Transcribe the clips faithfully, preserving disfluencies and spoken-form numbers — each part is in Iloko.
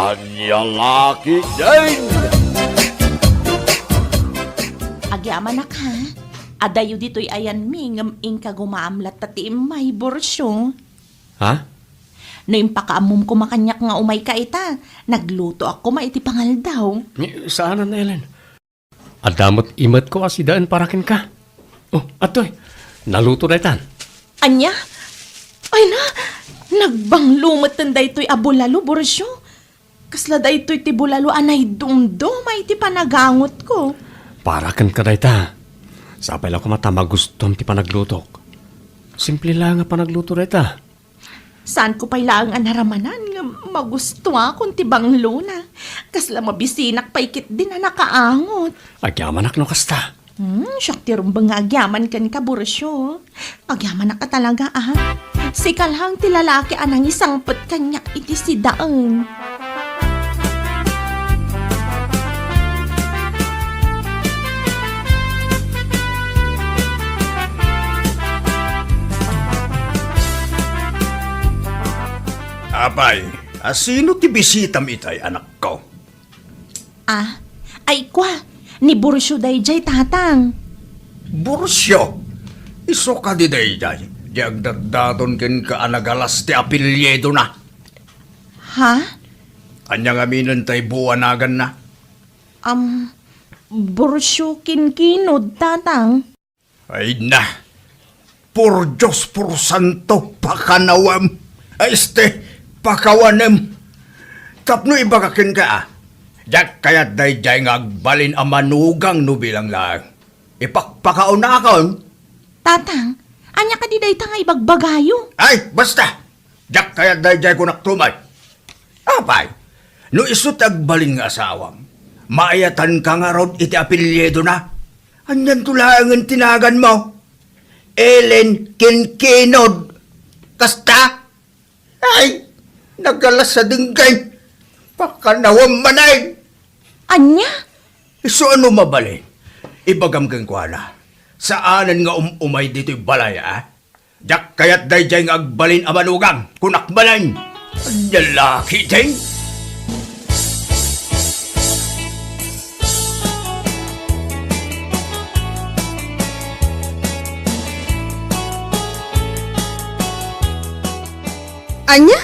Ania la ketdin? Agyamanak, ha? Adayo ditoy ayanmi ngem inka gumaam latta ti immay, Borcio. Ha? No impakaammom koma kaniak nga umayka ita, naglutoak koma iti pangaldaw. Ni, saanen, Ellen. Adda met imetko a sidaen para kenka. Oh, adtoy. Naluto daytan. Ania? Ay na, nagbanglo metten daytoy a bulalo, Borcio. Kasla daytoy ti bulalo a naidumduma iti panagangotko. Para kenka dayta. Sapay la koma ta magustuam ti panaglutok. Simple la nga panagluto dayta. Saanko pay laeng a naramanan nga magustuakon ti banglona. Kasla mabisinak pay ketdin a nakaangot. Agyamanak no kasta. Hmm, siak ti rumbeng nga agyaman kenka, Borcio. Agyamanak a talaga, ah. Sika laeng ti lalaki a nangisangpet kaniak iti sidaen. Apay, a sino ti bisitam itay, anakko? Ah, ay kua, ni Borcio dayjay, tatang. Borcio? Isu kadi dayjay, di agdatdaton kenka a nagalas ti apelyidona? Ha? Ania ngamin tay buanaganna? Am, Borcio Kinkinod, tatang. Ay na, por Dios, por santo, pakanawem. Ay, este, pakawanem. Tapno ibaga kenka, ah, diak kayat daydiay nga agbalin a manugang no bilang laeng. Ipakpakaunakon. Tatang, ania kadi dayta nga ibagbagayo? Ay, basta! Diak kayat daydiay kunak tumet. Apay, no isu ti agbalin nga asawam, maayatanka ngarud iti apelyidona? Anianto laengen ti naganmo? Ellen Kinkinod. Kasta? Ay, nagalas a denggen. Pakanawem manen. Ania? Isu a no mabalin, ibagam kenkuana, saanen nga um-umay ditoy balay, a? Diak kayat daydiay nga agbalin a manugang, kunak manen. Lalaki din. Ania?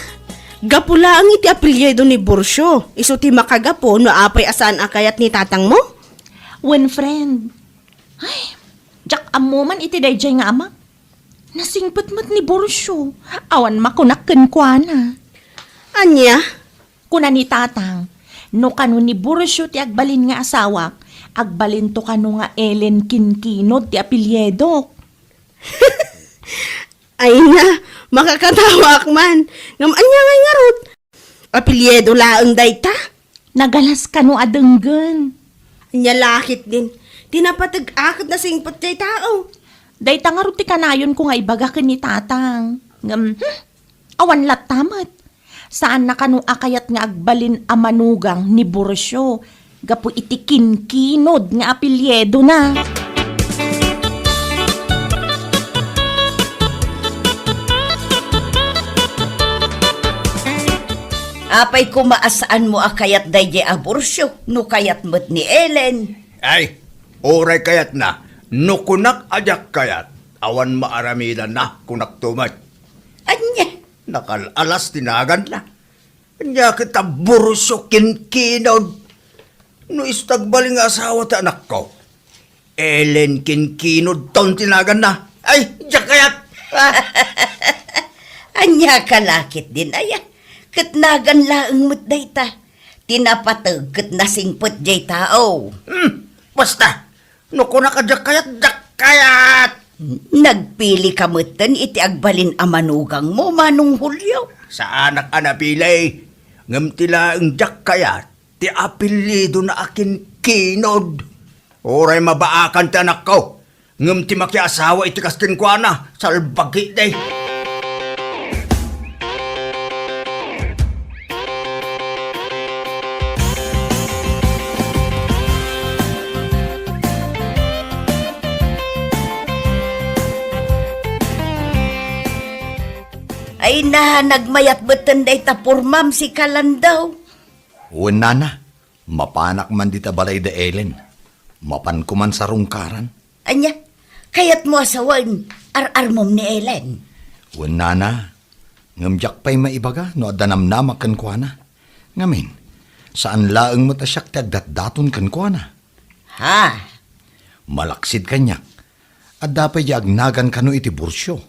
Gapu laeng iti apelyido ni Borcio, isu ti makagapu no apay a saan a kayat ni tatangmo? Wen, friend. Ay, diak ammo man iti daydiay nga ama. Nasingpet met ni Borcio. Awan makunak kenkuana. Ania? Kuna ni tatang, no kano ni Borcio ti agbalin nga asawak, agbalinto kano nga Ellen Kinkinod ti apelyidok. Ay na, makakatawaak man. Ngem ania ngay ngarud? Apelyido laeng dayta? Nagalas kano a denggen. Ania la ketdin? Ti napateg-ak ket nasingpet dayta, o. Dayta ngarud ti kanayonko nga ibaga ken ni tatang. Ngem, hmm, awan latta met. Saanna kano a kayat nga agbalin a manugang ni Borcio gapu iti Kinkinod nga apelyidona. Apay koma a saanmo a kayat daydiay a Borcio no kayat met ni Ellen? Ay, uray kayatna, no kunak a diak kayat, awan maaramidanna, kunakto met. Ania? Nakal-alas ti naganna. Ania ket a Borcio Kinkinod? No isu ti agbalin nga asawa ti anakko, Ellen Kinkinodton ti naganna. Ay, diak kayat! Ania ka la ketdin, aya? Ket nagan laeng met dayta. Ti napateg ket nasingpet diay tao. Hmm, basta, no kunak a diak kayat, diak kayat! Nagpili ka metten iti agbalin a manugangmo, Manong Julio? Saanak a napili, ngem ti laeng diak kayat, ti apelyidona a Kinkinod. Uray mabaakan ti anakko, ngem ti makiasawa iti kas kenkuana, salbagi day. Ay na, nagmayat metten dayta pormam, sika Landau. Wen, nana, mapanak man dita balay da Ellen. Mapanko man sarungkaran. Ania? Kayatmo a sawen, ar-armem ni Ellen? Wen, nana, ngem diak pay maibaga no adda namnamak kenkuana. Ngamin, saan laeng met a siak ti agdatdaton kenkuana. Ha? Malaksid kaniak, adda pay di agnagan kano iti Burcio.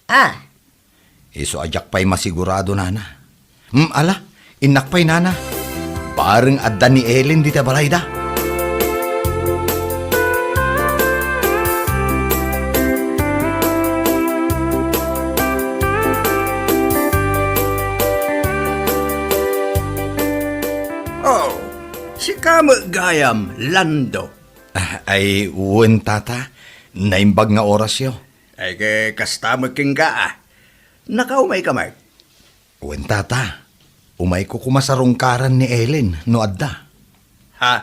Ah. Isu a diak pay masigurado, nana. Hmm, ala, innak pay, nana. Bareng adda ni Ellen dita balayda. Oh, sika met gayam, Lando. Ah, ay, wen, tata. Naimbag nga orasyo. Ay, ke, kasta met kenka, a. Nakaumayka met? Wen, tata. Umayko koma sarungkaran ni Ellen no adda. Ha?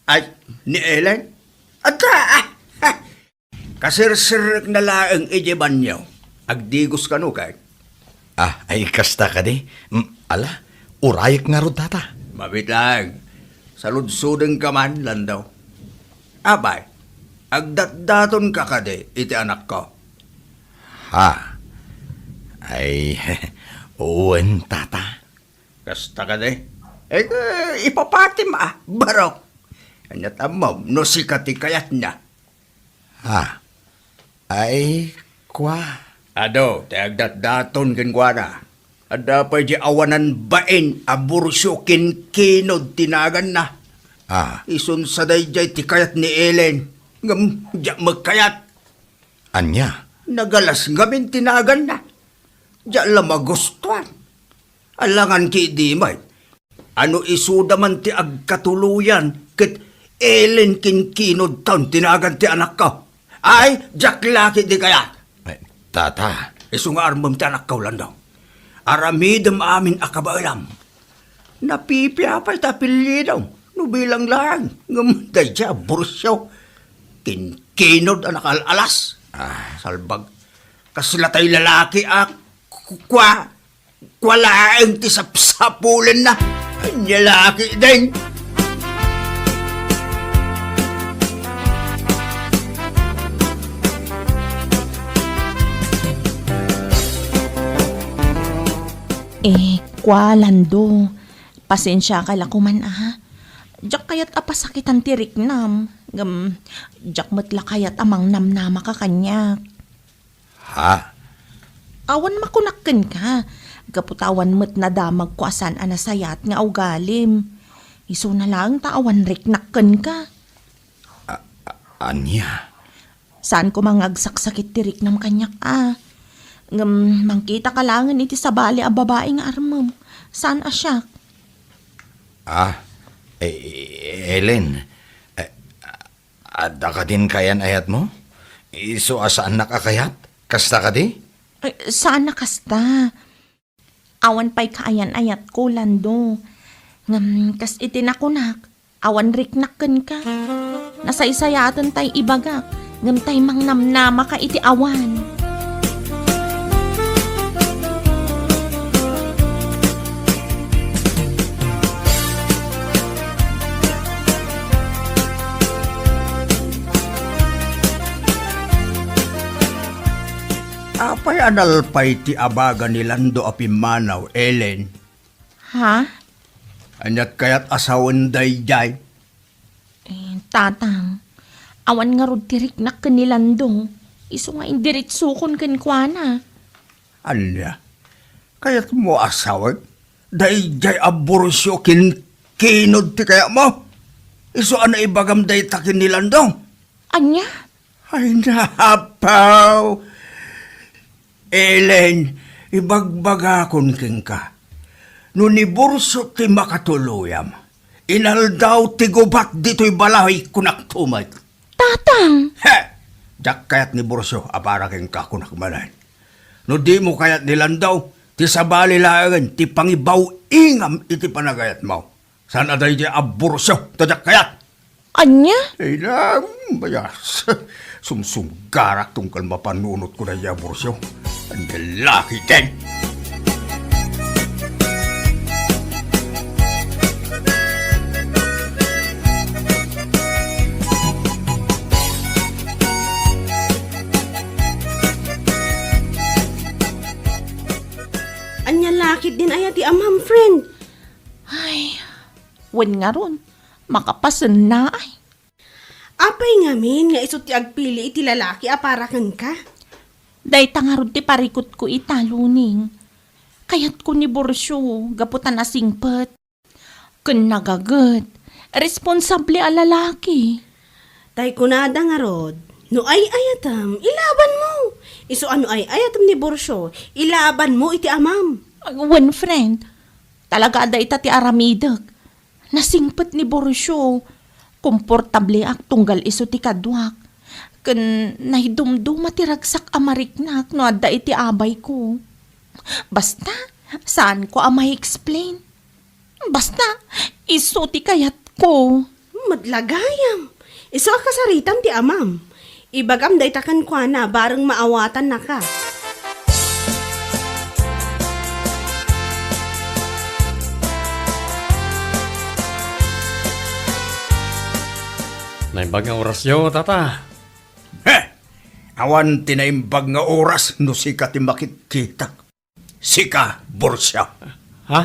Ay, ni Ellen? Adda, a! Ha! Kaserserrekna laeng idiay banio. Agdigos kano, kay? Ah, ay, kasta kadi? Mm, ala, urayek ngarud, tata. Mabiit laeng. Saludsodenka man, Lando. Apay, agdatdatonka kadi iti anakko? Ha? Ay, wen, tata. Kasta kadi? Eh, eh, ipapatim, a, barok. Ania ti ammom no sika ti kayatna? Ha? Ay, kua. Adu, ti agdatdaton kenkuana. Adda pay di awanan bain a Burcio Kinkinod ti naganna. Ah. Isun sa daydiay ti kayat ni Ellen. Ngem, diak met kayat. Ania? Nagalas ngamin ti naganna. Diak la magustuan. Alangan ki idi met. Ano isuda man ti agkatuloyan ket Ellen Kinkinod taon ti nagan ti anakko? Ay, diak la ketdi kayat. Eh, tata. Isu nga armem ti anakko, Lando. Aramidem amin a kabaelam. Napipia pay ti apelyido no bilang laeng. Ngem daydiay a Burcio Kinkinod a nakaal-alas. Ah. Salbag. Kasla tay lalaki a ku-, kua, kua laeng ti sapsapulenna. Ania la ketdin? Eh, kua, Lando, pasensiaka la koman, a. Diak kayat a pasakitan ti riknam. Ngem, diak met la kayat a mangnamnamaka kaniak. Ha? Awan makunak kenka. Gapu ta awan met nadamagko a saan a nasayaat nga ugalim. Isuna laeng ta awan riknak kenka. A-, a-, ania? Saan koma nga agsaksakit ti riknam kaniak, a. Ngem mangkitaka laengen iti sabali a babai nga armem. Saan a siak. Ah, eh, Ellen, eh, adda kadin kaayan-ayatmo? Isu a saannak a kayat? Kasta kadi? Ay, saan a kasta. Awan pay kaayan-ayatko, Lando. Ngem kas iti nakunak, awan riknak kenka. Nasaysayaaten tay ibagak, ngem tay mangnamnamaka iti awan. Apay a nalpay ti abaga ni Lando a pimmanaw, Ellen? Ha? Aniat kayat a sawen daydiay? Eh, Tatang, awan ngarud ti riknak ken ni Lando. Isu nga indiritsokon kenkuana. Ania? Kayatmo a sawen? Daydiay a Burcio Kinkinod ti kayatmo? Isu a naibagam dayta ken ni Lando? Ania? Ay, napaw! Ellen, ibagbagakon kenka, no ni Burcio ti makatuluyam, inaldaw ti gubat ditoy balay, kunak to met. Tatang! He! Diak kayat ni Burcio a para kenka, kunak manen. No dimo kayat ni Lando, ti sabali laengen ti pangibaw-ingam iti panagayatmo. Saan a daydiay a Burcio ti diak kayat? Ania? Ay, na, mm, bayas. Sumsumgarak tunggal mapanunot ko daydiay a Burcio. Ania la ketdin? Nalakitdin aya ti amam, friend? Ay, wen ngarud, makapasenna ay. Apay ngamin nga isu ti agpili iti lalaki a para kenka? Dayta ngarud ti parikutko ita, Luning. Kayatko ni Borcio gapu ta nasingpet ken nagaget, responsable a lalaki. Tay kunada ngarud, no ay-ayatem, ilabanmo. Isu a no ay-ayatem ni Borcio, ilabanmo iti amam. Wen, friend, talaga a dayta ti aramidek. Nasingpet ni Borcio. Komportableak tunggal isu ti kaduak. Ken naidumduma ti ragsak a mariknak no adda iti abayko. Basta, saanko a ma-explain. Basta, isu ti kayatko. Met la gayam. Isu a kasaritam ti amam. Ibagam dayta kenkuana bareng maawatannaka. Naimbag nga orasyo, tata. He! Awan ti naimbag nga oras no sika ti makitkitak. Sika, Borcio. Ha?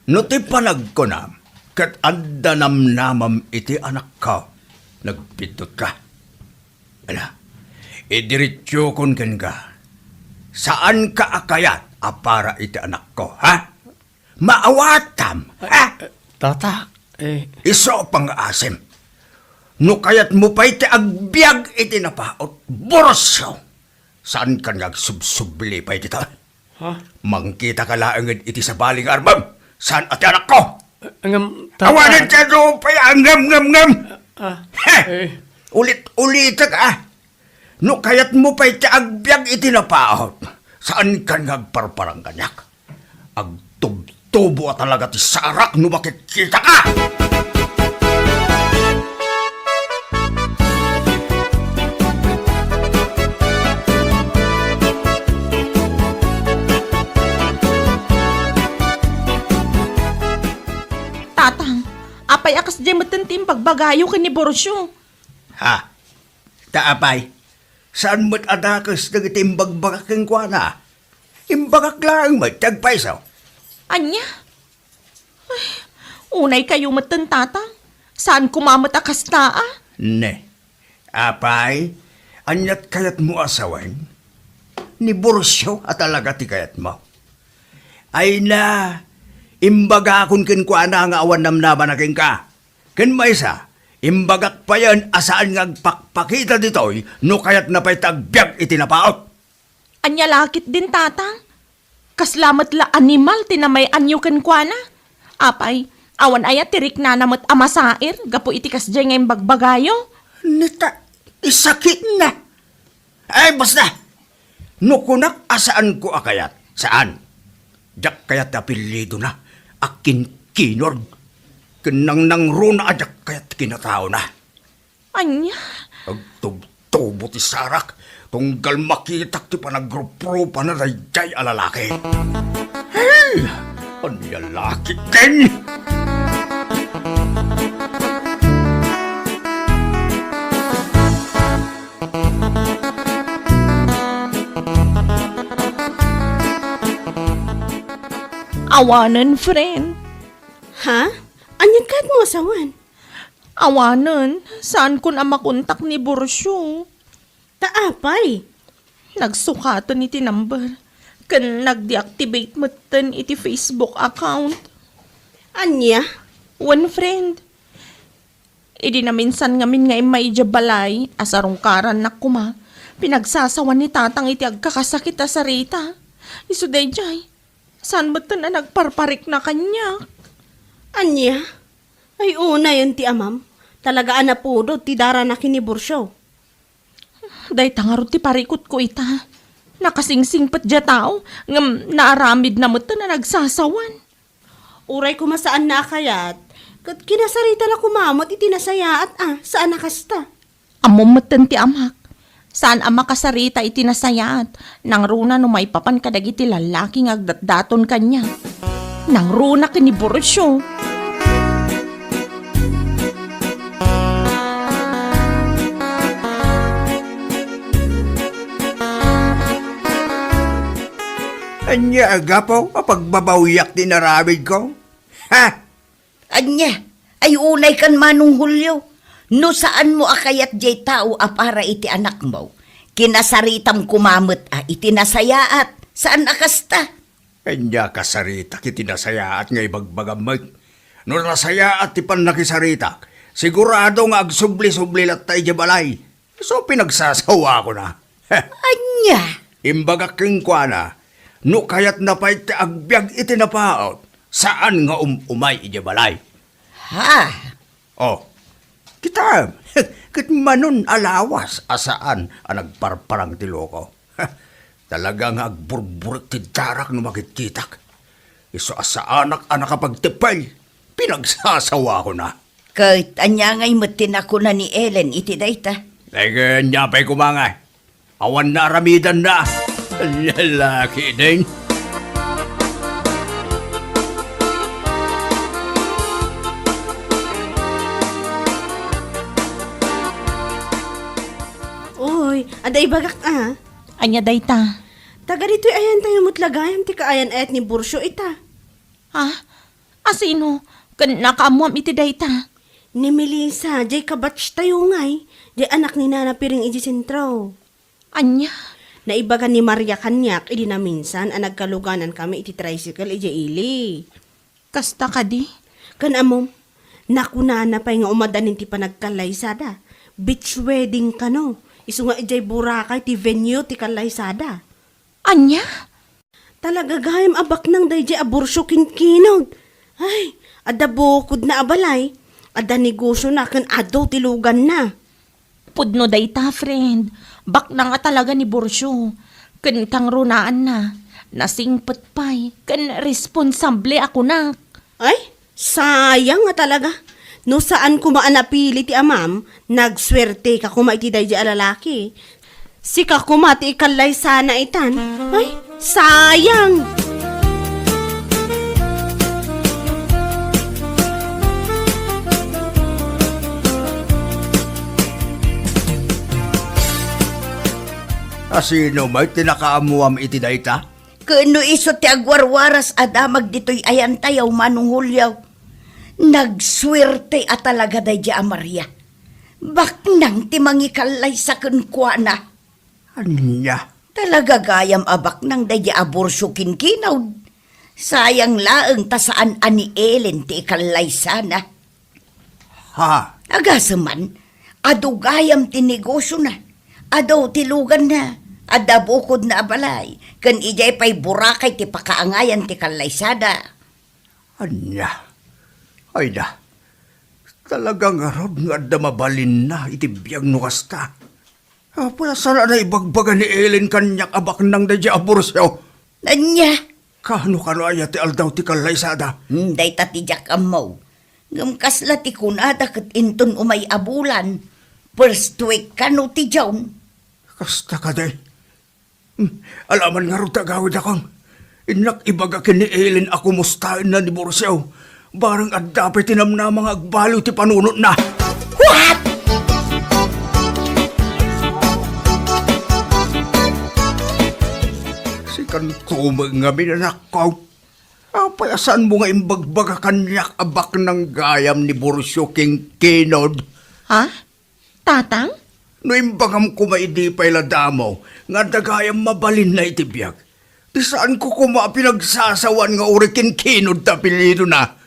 No ti panagkunam, ket adda namnamam iti anakko, nagpiddotka. Ala, idiretsokon kenka. Saanka a kayat a para iti anakko, ha? Maawatam, ha? Eh, tata, eh. Isu a pangngaasim. No kayatmo pay ti agbiag iti napaut, Borcio, saankan nga agsubsubli pay dita. Ha? Mangkitaka laeng iti sabali nga armem. Saan a ti anakko? Ngem, tata. Awanen ti adu pay a ngem, ngem, ngem. Ah, he! Eh. Ulit-ulitek, ah. No kayatmo pay ti agbiag iti napaut, saankan nga agparparang kaniak. Agtubtubo a talaga ti sarak no makitkitaka! Tatang, apay a kasdiay metten ti imbagbagayo ken ni Borcio? Ha? Ta apay, saan met a dakes dagiti imbagbagak kenkuana? Imbagak laeng met ti agpayso. Ania? Ay, unay kayo metten, Tatang. Saan koma met a kasta, a? Ne. Apay, aniat kayatmo a sawen? Ni Borcio a talaga ti kayatmo. Ay na, imbagakon kenkuana nga awan namnamana kenka. Ken maysa, imbagak payen a saan nga agpakpakita ditoy no kayatna pay ti agbiag iti napaut. Ania la ketdin, Tatang? Kasla met la animal ti namay-anyo kenkuana? Apay, awan aya ti riknana met a masair gapu iti kasdiay nga imbagbagayo? Neta, isakitna. Ay, basta! No kunak a saanko a kayat, saan. Diak kayat ti apellidona a kinkinor. Ken nangnangruna a diak kayat ti kinataona. Ania? Agtubtubo ti sarak, tunggal makitak ti panagrupropana daydiay a lalaki. Hey! Ania la ketdin? Awanen, friend. Ha? Aniat kayatmo a sawen? Awanen, saankon a makontak ni Borcio. Ta apay? Nagsukaten iti number, ken nag-deactivate metten iti Facebook account. Ania? Wen, friend. Idi naminsan ngamin nga immay idiay balay a sarungkarannak koma, pinagsasawan ni Tatang iti agkakasakit a sarita. Isu daydiay, saan metten a nagparparikna kaniak. Ania? Ay, unayen ti amam. Talaga a napudot ti darana ken ni Borcio. Dayta ngarud ti parikutko ita. Nakasingsingpet diay tao, ngem naaramidna metten a nagsasawan. Uray koma saanna a kayat, ket kinasaritana koma met iti nasayaat a, saan a kasta. Ammom metten ti amak. Saan a makasarita iti nasayaat. Nangruna no maipapan kadagiti lallaki nga agdatdaton kaniak. Nangruna ken ni Borcio. Ania, gapu a pagbabawiak ti inaramidko? Ha? Ania? Ay unay kan Manong Julio, no saanmo a kayat jay tao a para iti anakmo, kinasaritam koma met a iti nasayaat, saan a kasta? Ania kasaritak iti nasayaat nga ibagbagam met? No nasayaat ti pannakisaritak, sigurado nga agsubli-subli latta idiay balay. So, pinagsasawakona. Ania? Imbagak kenkuana, no kayatna pay ti agbiag iti napaut, saan nga um-umay idiay balay. Ha? Oh, kitam, ket manon a lawas a saan a nagparparang ti loko. Talaga nga agburburek ti darak no makitkitak. Isu a saanak a nakapagteppel, pinagsasawakona. Ket ania ngay met ti nakuna ni Ellen iti dayta? Ay, ania pay koma nga? Awan naaramidanna. Lalaki din. Uy, adda ibagak a. Ania dayta? Taga ditoy ayantayo met la gayam ti kaayan-ayat ni Burcio ita. Ha? Asino? Ken nakaammoam iti dayta? Ni Melissa, jay kabatchtayo ngay, jay anak ni Nana Piring iti sentro. Ania? Naibaga ni Maria kaniak idi naminsan a nagkaluganankami iti tricycle idiay ili. Kasta kadi? Ken ammom, nakunana pay nga umadanin ti panagkallaysada. Beach wedding kano. Isu nga idiay Boracay ti venue ti kallaysada. Ania? Talaga gayam a baknang daydiay a Burcio ken Kinod. Ay, adda bukodna a balay, adda negosiona ken adu ti luganna. Pudno dayta, friend. Baknang a talaga ni Burcio. Ken kangrunaanna, nasingpet pay, ken responsable a kunak. Ay, sayang nga talaga. No saan koma a napili ti amam, nagsuerteka koma iti daydiay a lalaki. Sika koma ti ikallaysana itan. Ay, sayang! Asino met ti nakaammoam iti dayta? Ken no isu ti agwarwaras a damag ditoy ayantayo, Manong Julio, nagsuerte a talaga daydiay a Maria. Baknang ti mangikallaysa kenkuana. Ania? Talaga gayam a baknang daydiay a Burcio ken Kinod. Sayang laeng ta saan a ni Ellen ti ikallaysana. Ha? Agasem man, adu gayam ti negosiona, adu ti luganna, adda bukodna a balay, ken idiay pay Boracay ti pakaangayan ti kallaysada. Ania? Ayda, talaga ngarud nga adda mabalinna iti biag no kasta. Apay a saan a naibagbaga ni Ellen kaniak a baknang daydiay a Burcio? Ania? Kano, kano aya ti aldaw ti kallaysada? Hmm, dayta ti diak ammo. Ngem kasla ti kunada ket inton umay a bulan, first week kano ti June. Kasta kadi? Hmm, alaman ngarud ti agawidakon. Innak ibaga ken ni Ellen a kumustaenna ni Burcio. Bareng adda pay ti namnama nga agbaliw ti panunotna. What? Sikan koma ngamin, anakko. Apay a saanmo nga imbagbaga kaniak a baknang gayam ni Burcio ken Kinod? Ha? Tatang? No imbagam koma idi pay la damo nga adda gayam mabalinna iti biag, ti saanko koma a pinagsasawan nga uray ken Kinod ti apelyidona.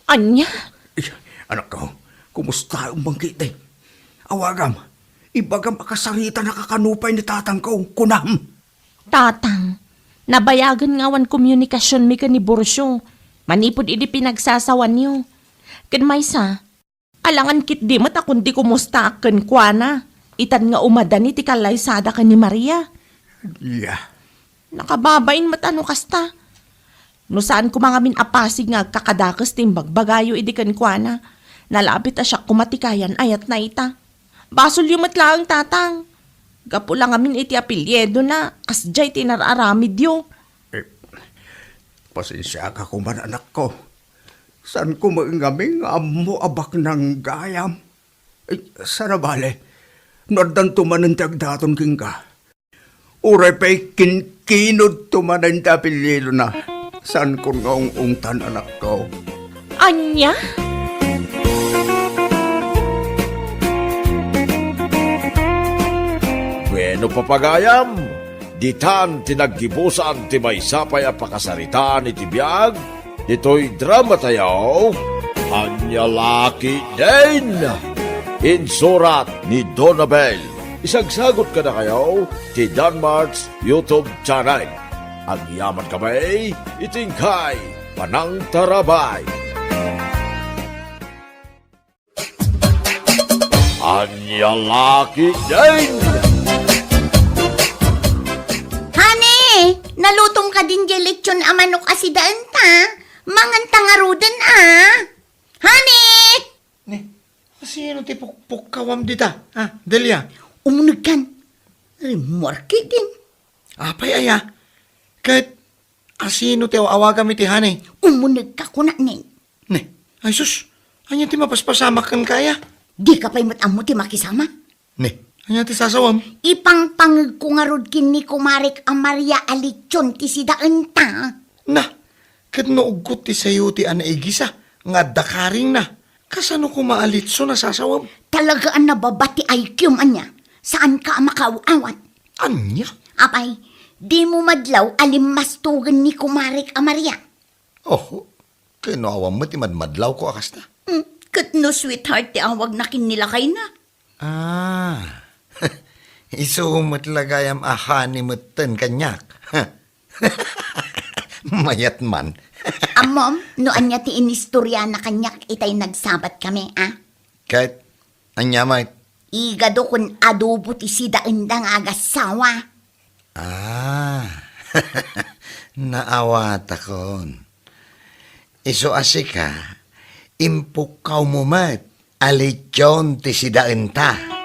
Ania? Ay, anakko, kumustaem man ketdi? Awagam, ibagam a kasaritanaka kano pay ni tatangko, kunam. Tatang, nabayagen nga awan komunikasionmi ken ni Burcio manipud idi pinagsasawanyo. Ken maysa, alangan ketdi met a kundi kumustaak kenkuana, itan nga umadani ti kallaysada ken ni Maria. Ya. Nakababain met a no kasta. No saan koma ngamin a pasig nga agkakadakes ti imbagbagayo idi kenkuana, nalabit a siak koma ti kayan-ayatna ita. Basolyo met laeng, Tatang. Gapu la ngamin iti apelyidona, kasdiay ti inar-aramidyo. Eh, pasensiaka koma, anakko. Saanko met ngamin nga ammo a baknang gayam. Eh, saan a bale, no addanto manen ti agdaton kenka. Uray pay ken Inudto manen ti apelyidona. Saankon nga ung-ungtan, anakko. Ania? Bueno, papagayam, ditan ti naggibusan ti maysa pay a pakasaritaan iti biag ditoy dramatayo, Ania La Ketdin. Insurat ni Donabel. Isagsagut kadakayo ti Danmart's YouTube channel. Agyaman kami iti inkay panangtarabay. Ania La Ketdin! Honey, nalutom kadin diay lechon a manok a sidaenta? Manganta ngaruden a. Honey! Ni, asino ti pukpukkawam dita? Ah, Delia? Umunegkan. Rimmuar ketdin. Apay aya? Ket asino ti aw-awagam iti honey? Umunegka, kunak ni. Ne, ay sus, ania ti mapaspasamak kenka aya? Dika pay met ammo ti makisama. Ne, ania ti sasawam? Ipangpangegko ngarud ken ni kumarek a Maria a lechon ti sidaenta. Na, ket no uggot ti sayo ti a naigisa nga adda karingna, kasano koma a lechon a sasawam? Talaga a nababa ti I Q-m, ania? Saanka a makaaw-awat. Ania? Apay, dimo madlaw a limmastogen ni kumarek a Maria? Oho, ket no awan met ti madmadlawko a kasta. Hmm, ket no sweetheart ti awagna ken ni lakayna? Ah, isu met la gayam a honey metten kaniak. Mayat man. Ammom, no ania ti inistoriana kaniak itay nagsabat kami, a? Ket, ania met? Igado ken adobo ti sidaenda nga agassawa. Ah, naawatakon. Isu a sika, impukkawmo met a lechon ti sidaenta.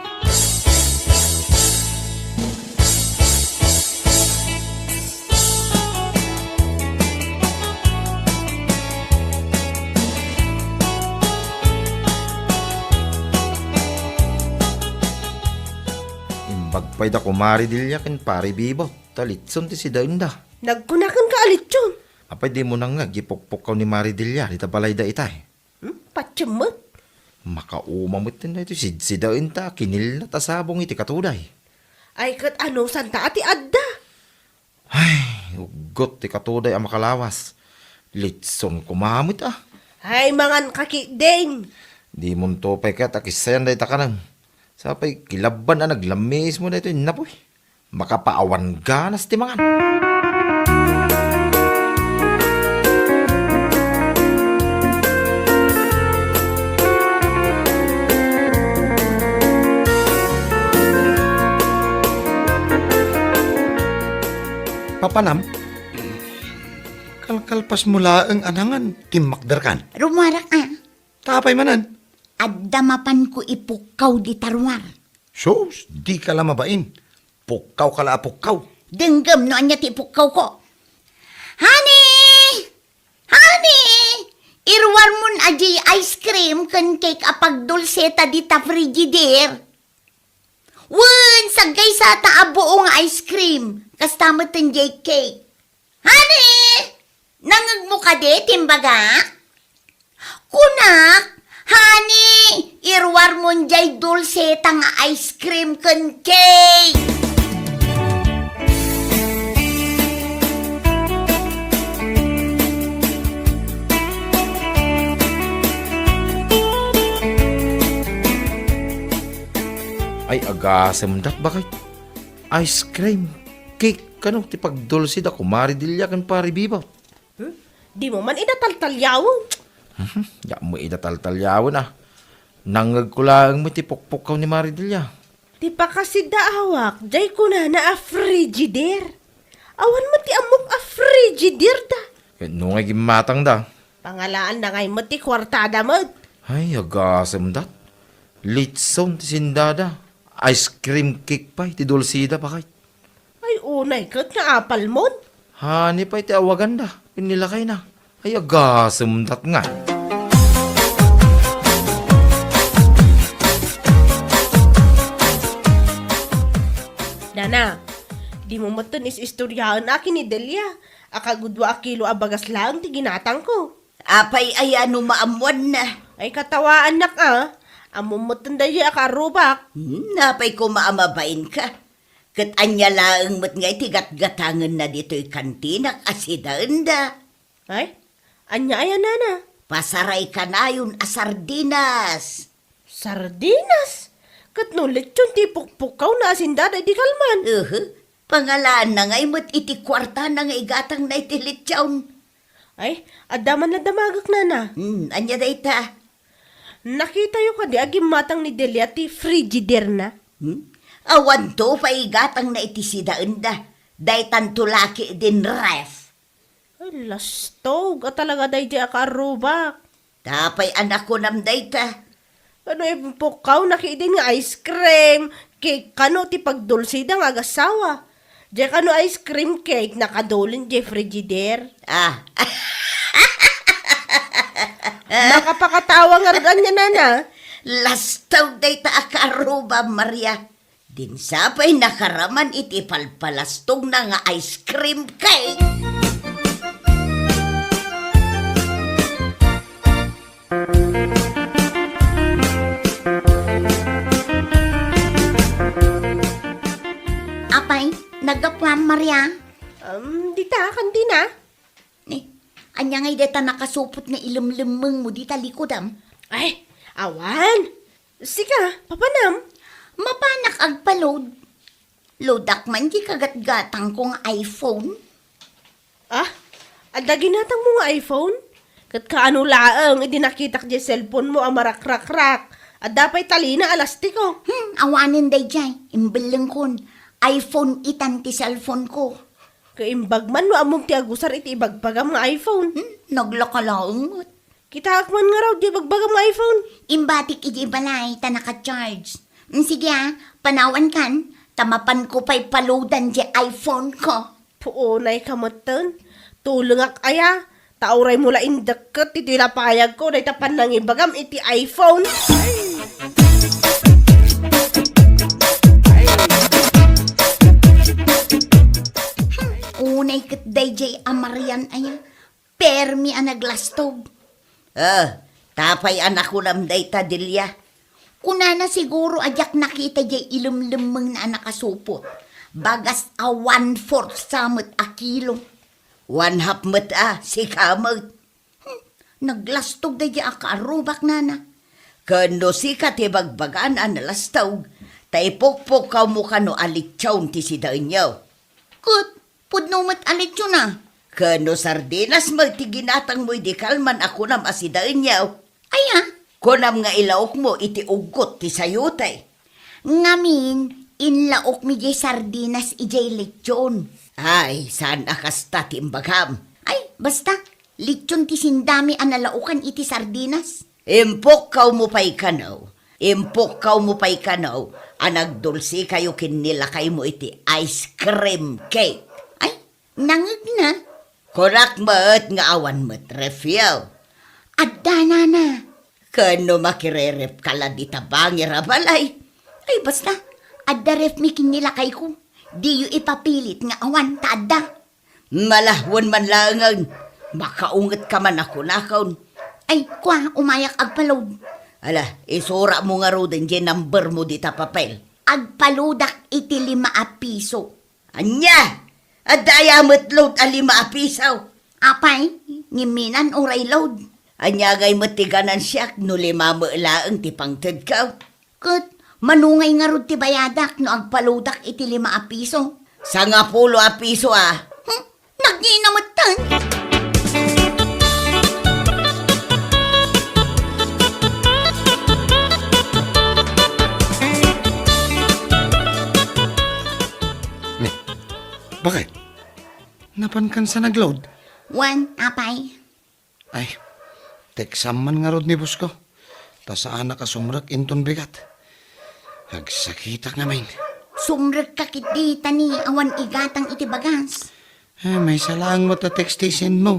Imbag pay da Kumare Delia ken Pare Bibot ta lechon ti sidaenda. Nagkuna kenka a lechon. Apay, dimo nangngeg ti pukpukkaw ni Mare Delia dita balayda itay? Hmm? Patiem met. Makauma met daytoy sidsidaenta a kinillat a sabong iti katuday. Ay, ket anusanta a ti adda? Ay, uggot ti katuday a makalawas. Lechon koma met a. Ay, mangan ka ketdin. Dimonto pay ket a kissayan dayta kanem. Sapay kilabban a naglammiismo daytoy innapoy. Makapaawan ganas ti mangan. Papanam, kalkalpasmo laeng a nangan, timmakderkan. Rummuarak a. Ta apay manen? Adda mapanko ipukkaw dita ruar. Sus, dika la mabain. Pukkawka la a pukkaw. Denggem no ania ti ipukkawko. Honey! Honey! Iruarmon a diay ice cream ken cake a pagdulseta dita frigider. Wen, saggaysata a buo nga ice cream. Kasta met diay cake. Honey! Nangngegmo kadi ti imbagak? Kunak, honey, iruarmon diay dulseta nga ice cream ken cake. Ay, agasem dat, bakit? Ice cream, cake, kano ti pagdulsi da Kumare Delia ken Pare Bibot? Hmm? Dimo man ida taltaliawen. Hmm, diak met ida taltaliawen, a. Nangngegko laeng met ti pukpukkaw ni Mare Delia. Ti pakasidaawak, diay kunana a frigider. Awan met ti ammok a frigider da. Ket no ngay gimmatang da? Pangalaanda ngay met ti kuartada met. Ay, agasem dat. Lechon ti sendada. Ice cream cake pay ti dulsida, bakit? Ay, unay ket nga apalmon. Honey pay ti awaganda ken ni lakayna. Ay, agasem dat nga. Nana, Dimo metten is-istoryaen a ken ni Delia a kagudua a kilo a bagas laeng ti ginatangko. Apay aya no maammoanna? Ay, katawaannak a. Ammom metten daydiay a kaarrubak. Hmm, apay koma a mabainka? Ket ania laeng met ngay ti gatgatangenna ditoy kantinak a sidaenda? Ay, ania aya, nana? Pasaray kanayon a sardinas. Sardinas? Ket no lechon ti ipukpukkawna a sindada idi kalman? Uhu. Pangalaanna ngay met iti kuartana nga igatangna iti lechon. Ay, adda man la damagek, nana. Hmm, ania dayta? Nakitayo kadi a gimmatang ni Delia ti Frigidaire-na? Hmm? Awanto pay igatangna iti sidaenda. Daytanto la ketdin ref. Ay, lastog a talaga daydiay a kaarrubak. Apay a nakunam dayta? Kano impukkawna ketdin nga ice cream, cake, kano ti pagdulsida nga agasawa? Diay kano ice cream cake, nakadulin diay Frigidaire. Ah. Makapakatawa ngarud ania, nana? Lastog dayta a kaarrubak, Maria. Dinak pay nakaraman iti palpalastogna nga ice cream cake. Apay, naggapuam, Maria? Um, dita, kantina. Ni, ania ngay dayta nakasupot nga ilemlemmengmo dita likodam? Ay, awan. Sika, papanam? Mapanak agpa-load. Loadak man ti kagatgatangko nga iPhone. Ah, adda ginatangmo nga iPhone? Ket kaano laeng idi nakitak diay cellphone-mo a marakrakrak? Adda pay talina a lastiko. Hmm, awanen daydiay. Imbellengkon. iPhone itan ti cellphone-ko. Kaimbag man no ammom ti agusar iti ibagbagam nga iPhone. Hmm, naglaka laeng met. Kitaek man ngarud diay ibagbagam nga iPhone. Imbatik idiay balay ta naka-charge. Mm, sige a, panawankan, ta mapanko pay pa-loadan diay iPhone-ko. Puonayka metten. Tulengak aya, ta uraymo la indekket iti lapayagko dayta pannangibagam iti iPhone. Hmm, unay ket daydiay a Marian aya. Permi a naglastog. Ah, apay a nakunam dayta, Delia? Kunana siguro a diak nakita diay ilemlemmengna a nakasupot. Bagas a one-fourth sa met a kilo. One-half met a, sika met. Hmm, naglastog daydiay a kaarrubak, nana. Ken no sika ti bagbagana a nalastog, ta ipukpukkawmo kano a lechon ti sidaenyo. Ket pudno met a lechon a. Ken no sardinas met ti ginatangmo idi kalman a kunam a sidaenyo. Aya? Kunam nga ilaokmo iti uggot ti sayote. Ngamin, inlaokmi diay sardinas idiay lechon. Ay, saan a kasta ti imbagam? Ay, basta, lechon ti sindami a nalaokan iti sardinas. Impukkawmo pay kano, impukkawmo pay kano a nagdulsikayo ken ni lakaymo iti ice cream cake. Ay, nangegna. Kunak met nga awan met refyo. Adda, nana. Ken no makirerefka la dita bangir a balay. Ay, basta, adda refmi ken ni lakayko. Diyo ipapilit nga awan ta adda. Malahuen man laengen, makaungetka man a kunakon. Ay, kua, umayak agpa-load. Ala, isuratmo ngaruden diay numbermo dita papel. Agpa-loadak iti lima a piso. Ania? Adda aya met load a lima a piso? Apay, ngimminan uray load. Ania ngay met ti ganansiak no lima met laeng ti pangtedko? Ket mano ngay ngarud ti bayadak no agpa-loadak iti lima a piso? Sangapulo a piso a. Hmm? Nagngina metten? Ni, bakit? Napankan sa nag-load? Wen, apay. Ay, teksam man ngarud ni boss ko. Ta saanak a sumrek inton bigat. Agsakitak ngamin. Sumrekka ketdi ta ni awan igatang iti bagas. Eh, maysa laeng met a text ti isend mo.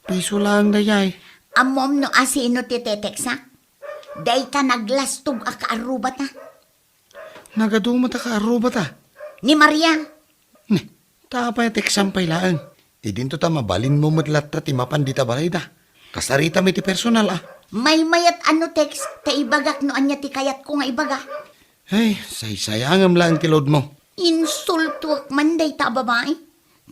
Piso laeng dayay. Ammom no asino ti teteksak? Dayta naglastog a kaarrubata. Nagadu met a kaarrubata. Ni Maria. Ta apay a teksam pay laeng? Idinto ta mabalinmo met latta ti mapan dita balayda. Kasarita mi ti personal, a. Maymayat a no text, ta ibagak no ania ti kayatko nga ibaga. Ay, saysayangem laeng ti load mo. Insultuak man dayta a babai.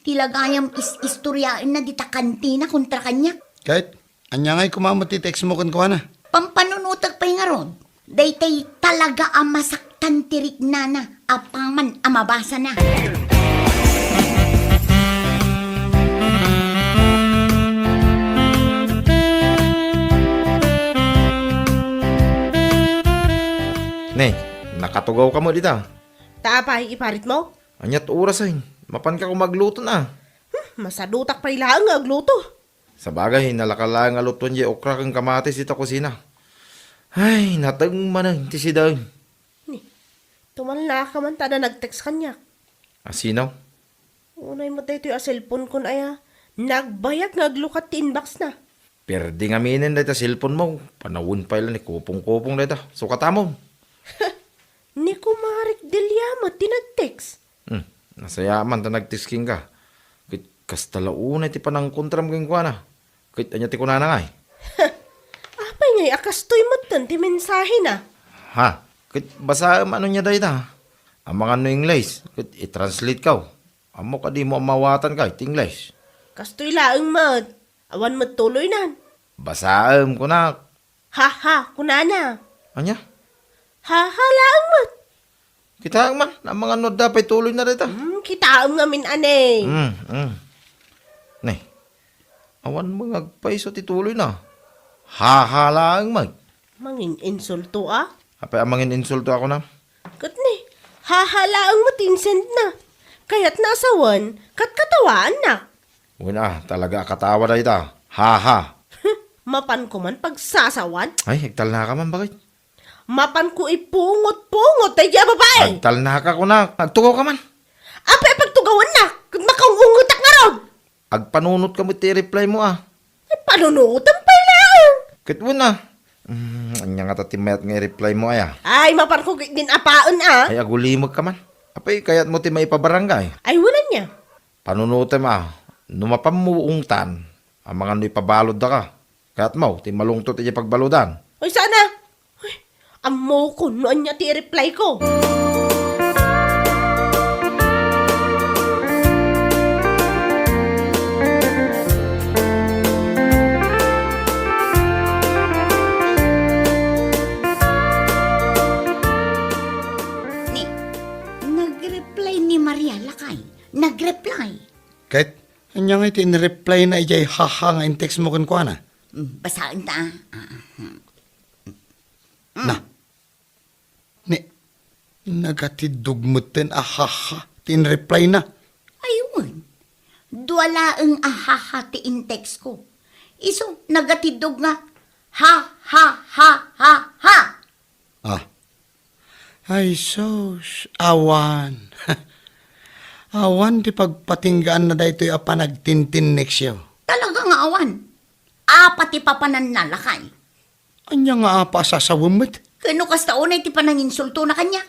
Ti lagayam is-istoriaenna dita kantina kontra kaniak. Ket, ania ngay koma met ti text mo kenkuana? Pampanunotek pay ngarud. Daytay talaga a masaktan ti riknana apaman a mabasana. Ne, nakatugawka met dita. Ta apay, iparitmo? Aniat orasen? Mapanka koma agluto na. Hmm, masadutak pay laeng nga agluto. Sabagay, nalaka laeng a lutoen diay okra ken kamatis ita kusina. Ay, nateng manen ti sidaen. Ni, tumalnaka man ta adda nag-text kaniak. A sino? Unay met daytoy a cellphone kon aya. Nagbayag nga aglukat ti inbox na. Perdi ngaminen dayta cellphone mo. Panawen pay la ni kupong-kupong dayta. Sukatamon. Ni Kumarik Delia met ti nag-text. Hmm, nasayaat man ta nag-text kenka. Ket kasta la unay ti panangkontram kenkuana. Ket ania ti kunana ngay? Apay ngay a kastoy metten ti mensahena? Ha? Ket basaem ano nia dayta? Amangan no English, ket i-translate kaw. Ammok a dimo a maawatan kay ti English. Kastoy laeng met. Awan met tuloynan. Basaem, kunak. Ha, ha, kunana. Ania? Ha, ha, laeng met. Kitaem man, amangan no adda pay tuloyna dayta. Hmm, kitaem ngamin, ane. Hmm, hmm. Ne. Awan met nga agpayso ti tuloyna. Ha, ha, laeng met. Mangin-insulto, a? Apay a mangin-insulto a kunam? Ket ne, ha, ha, laeng met ti insendna. Kayatna a sawen, ket katawaanna. Wen a, talaga a katawa dayta. Ha, ha. Mapanko man pagsasawan? Ay, agtalnaka man, baket? Mapanko ipungot-pungot daydiay a babai. Agtalnaka, kunak. Agtugawka man. Apay a pagtugawannak? Ket makaung-ungetak ngarud. Agpanunotka met ti i-reply mo, a. Ay, panunotem pay laeng. Ket wen a. Hmm, ania ngata ti mayat nga i-reply mo, aya? Ay, mapanko ketdin apaen, a. Ay, agulimekka man. Apay, kayatmo ti maipabarangay? Ay, wen ania. Panunotem, a. No mapanmo ungtan, amangan no ipabaludda ka. Kayatmo ti malungtot idiay pagbaludan? Ay, saan a? Ay, ammokon no ania ti i-reply ko. Ni, nag-reply ni Maria, lakay. Nag-reply. Ket, ania ngay ti in-reply na idiay haha nga in-text mo kenkuana? Mm, basaen ta. Ah, ah, hmm. Na. Ni, nagatiddog metten a haha ti in-reply na. Ay, wen. Dua laeng a haha ti in-text ko. Isu, nagatiddog nga ha, ha, ha, ha, ha. Ah. Ay, sus, awan. Awan ti pagpatinggaanna daytoy a panagtintinneksyo. Talaga nga awan. Apa ti papananna, lakay? Ania nga apa a sasawem met? Ken no kasta unay ti pananginsultona kaniak?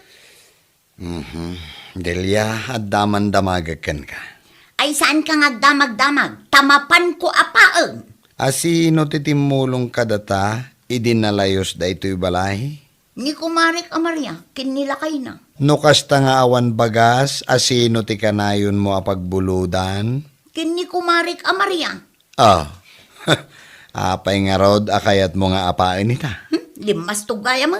Mhm. Delia, adda man damagek kenka. Ay, saanka nga agdamagdamag, ta mapanko a paen. A sino ti timmulong kadata idi nalayos daytoy balay? Ni kumarek a Maria ken ni lakayna. No kasta nga awan bagas, a sino ti kanayonmo a pagbuludan? Ken ni kumarek a Maria. Ah, apay ngarud a kayatmo nga apaen ita? Hmm, limmastog gayam.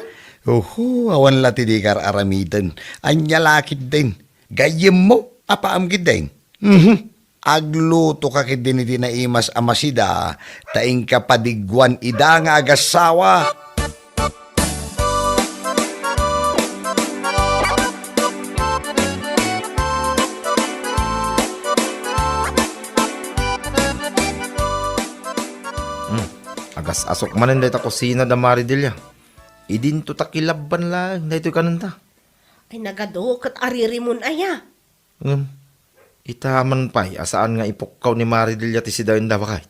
Uhu, awan la ti dika ar-aramiden. Ania la ketdin? Gayyemmo, apaam ketdin. Mhm. Agluto ka ketdin iti naimas a masida, ta inka padigguan ida nga agassawa. Hmm. Agas-asok manen dayta kusina da Maridelia. Idinto ta kilabban laeng daytoy kanenta. Ay, nagadu ket aririmon aya. Ngem, ita man pay a saan nga ipukkaw ni Maridelia ti sidaenda, baket?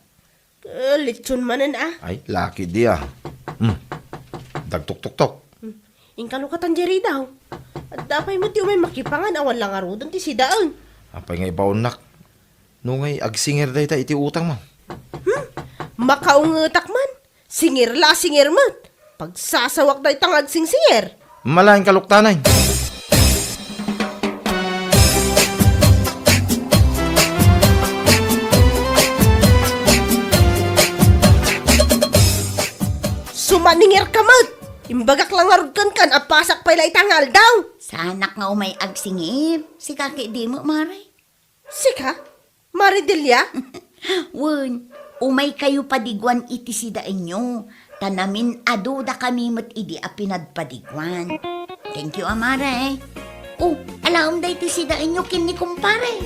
Eh, litson manen, a. Ay, laki di, a. Hmm. Dagtuktuktok. Hmm. Inka lukatan diay ridaw. Adda pay met ti umay makipangan, awan la ngaruden ti sidaen. Apay nga ibaonnak? No ngay agsinger dayta iti utang, ma'am. Hmm? Makaungetak man. Singer la, singer met. Pagsasawak dayta nga agsingsinger. Malain kaluktanan. Sumaningerka met. Imbagak la ngarud kenka, apasak pay la ita nga aldaw. Saanak nga umay agsingir. Sika ket dimo, Mare. Sika? Mare Delia? Wen, umaykayo padiguan iti sidaenyo, ta namin-adudakami met idi a pinadpadiguan. Thank you, a Mare. Oh, alaem daytoy sidaenyo ken ni kumpare.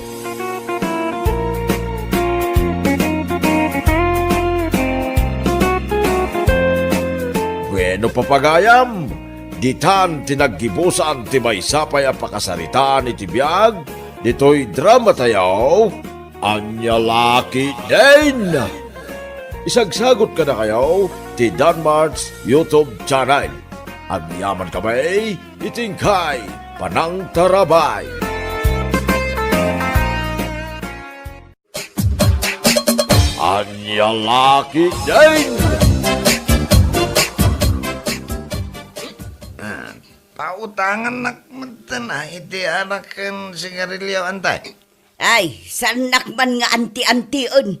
Bueno, papagayam, ditan ti naggibusan ti maysa pay a pakasaritaan iti biag ditoy dramatayo, Ania La Ketdin. Isagsagot kadakayo ti Danmart's YouTube channel. Agyamankami iti inkay panangtarabay. Ania La Ketdin. Ah, pautangannak metten a iti arak ken sigarilio, antay. Ay, saannak man nga anti-antien.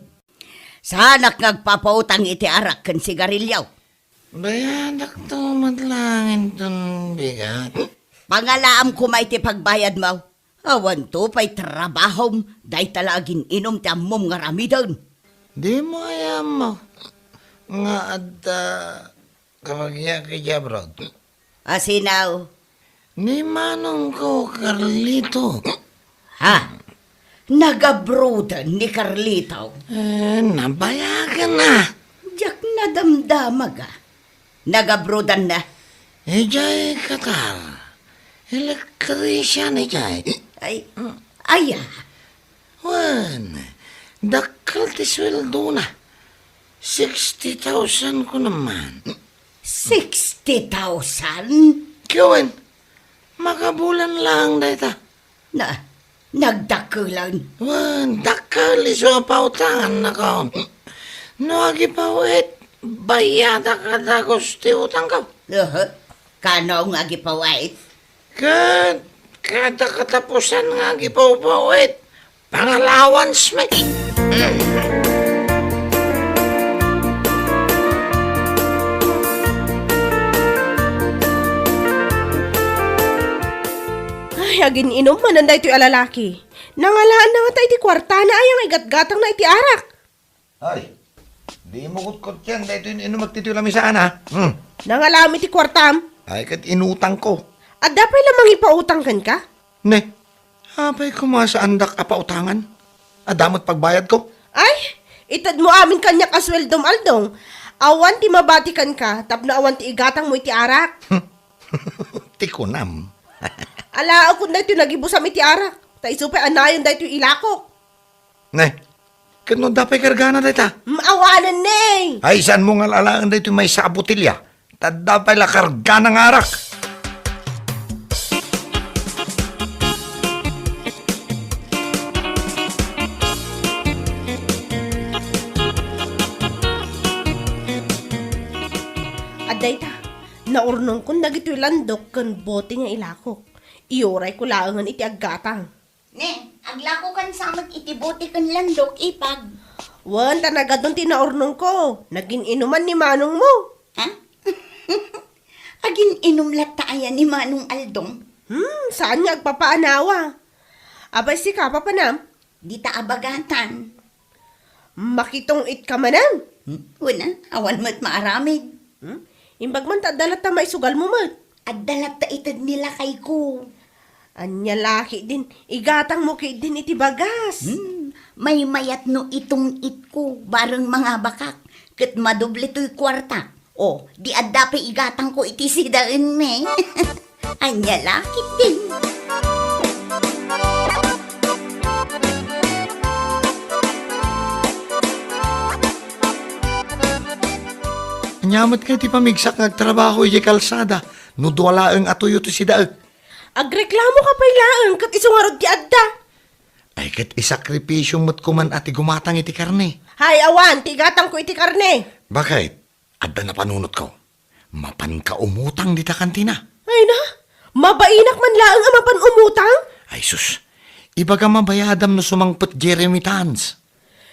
Saanak nga agpapautang iti arak ken sigarilio. Bayadakto met laeng inton bigat. Pangalaam koma iti pagbayadmo. Awanto pay trabahom, dayta la agin-inum ti ammom nga aramiden. Dimo aya ammo nga adda kabagiak idiay abroad? Asino? Ni manongko, Carlito. Ha? Nagabroaden ni Carlito? Eh, nabayagen a. Diak nadamdama, ga. Nagabroaden na? Idiay Qatar. Electrician idiay. Ay, aya? Wen, dakkel ti sueldona. Sixty thousand kuno man. Sixty thousand? Ket wen, makabulan laeng dayta. Na, nagdakkelen. Wen, dakkel isu a pautangannakon. No agipaw-it, bayadak a dagus ti utangko. Aha. Kano nga agipaw-it? Ket kada katapusan nga agipaw-it, pangalawansmi. Ay, agin-inum manen daytoy a lalaki. Nangalaanna ngata iti kuartana aya nga igatgatangna iti arak. Ay, dimo kutkotken daytoy inumek ditoy lamisaan, a. Hmm. Nangalaam iti kuartam? Ay, ket inutangko. Adda pay la mangipautang kenka? Ne, apay koma saandak a pautangan? Adda met pagbayadko? Ay, itedmo amin kaniak a sueldom, Aldong. Awan ti mabati kenka tapno awan ti igatangmo iti arak. Ti kunam. Alaekon daytoy nagibusam iti arak, ta isu pay a nayon daytoy ilakok. Ne, ket no adda pay kargana dayta? Mm, awanen ne. Ay, saanmo nga al-alaen daytoy maysa a botelya? Ta adda pay la kargana nga arak. Adda ita, naurnongkon dagitoy landok ken bote nga ilakok. Iyurayko laengen iti aggatang. Ne, aglakokan sa met iti bote ken landok, ipag. Wen, ta nagadun ti naurnongko. Nagin-inuman ni manongmo. Ha? Agin-inum latta aya ni Manong Aldong? Hmm, saan nga agpapaanawa. Apay sika, papanam? Dita a bagatan. Makitong-itka manen? Hmm? Wen a, awan met maaramid. Hmm? Imbag man ta adda latta maisugalmo met. Adda latta ited ni lakayko. Ania la ketdin, igatangmo ketdin iti bagas. Hmm, maymayat no itong-itko, bareng mangabakak, ket madoble toy kuarta. O, di adda pay igatangko iti sidaenmi. Ania la ketdin. Ania met kay ti pamigsak nga agtrabaho idiay kalsada no dua laeng a tuyo ti sidaek? Agreklamoka pay laeng ket isu ngarud ti adda. Ay, ket isakripisyo met koman a ti gumatang iti karne. Hay, awan, ti igatangko iti karne. Bakit? Adda napanunotko. Mapanka umutang dita kantina. Ay na, mabainak man laeng a mapan umutang? Ay sus, ibagam a bayadam no sumangpet diay remittance.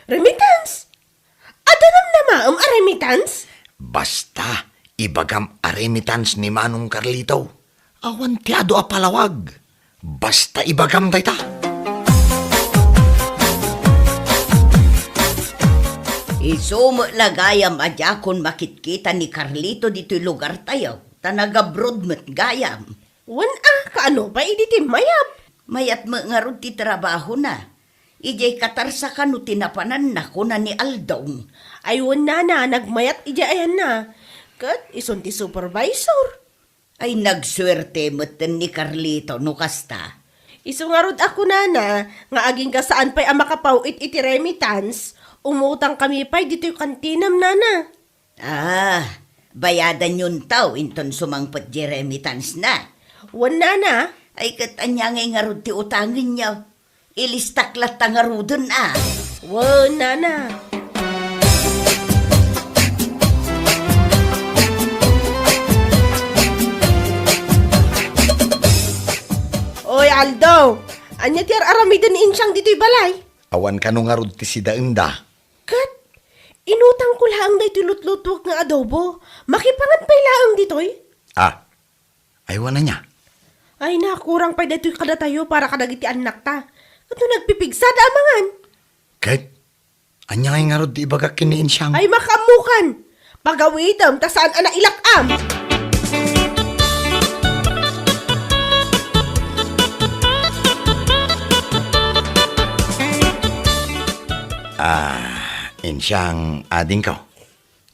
Remittance? Adda namnamaem a remittance? Basta, ibagam a remittance ni Manong Carlito. Awan ti adu a palawag. Basta ibagam dayta. Isu met la gayam a diakon makitkita ni Carlito ditoy lugartayo, ta nagabroad met gayam. Wen a, kaano pay idi ti mayat? Mayat met ngarud ti trabahona. Idiay Qatar sa kano ti napananna, kuna ni Aldaw. Ay wen nana, nagmayat idiay ayanna. Ket isun ti supervisor. Ay, nagsuerte metten ni Carlito no kasta. Isu ngarud a kunana nga agingga saan pay a makapaw-it iti remittance, umutang kami pay ditoy kantinam, nana. Ah, bayadanyon taw inton sumangpet diay remittance na. Wen, nana. Ay, ket ania ngay ngarud ti utangenyo? Ilistak latta ngaruden a. Wen, nana. Oy, Aldo! Ania ti ar-aramiden ni Insiang ditoy balay? Awan kano ngarud ti sidaenda. Ket, inutangko laeng daytoy lutlutuek nga adobo. Makipangan pay laeng ditoy? Ah, ay, wen ania? Ay, nakurang pay daytoy kadatayo para kadagiti annakta. Ket no nagpipigsa, da a mangan. Ket, ania ngay ngarud ti ibagak ken ni Insiang? Ay, makaammokan! Pagawitem ta saan a nailak-am! Ah, Insiang, adingko.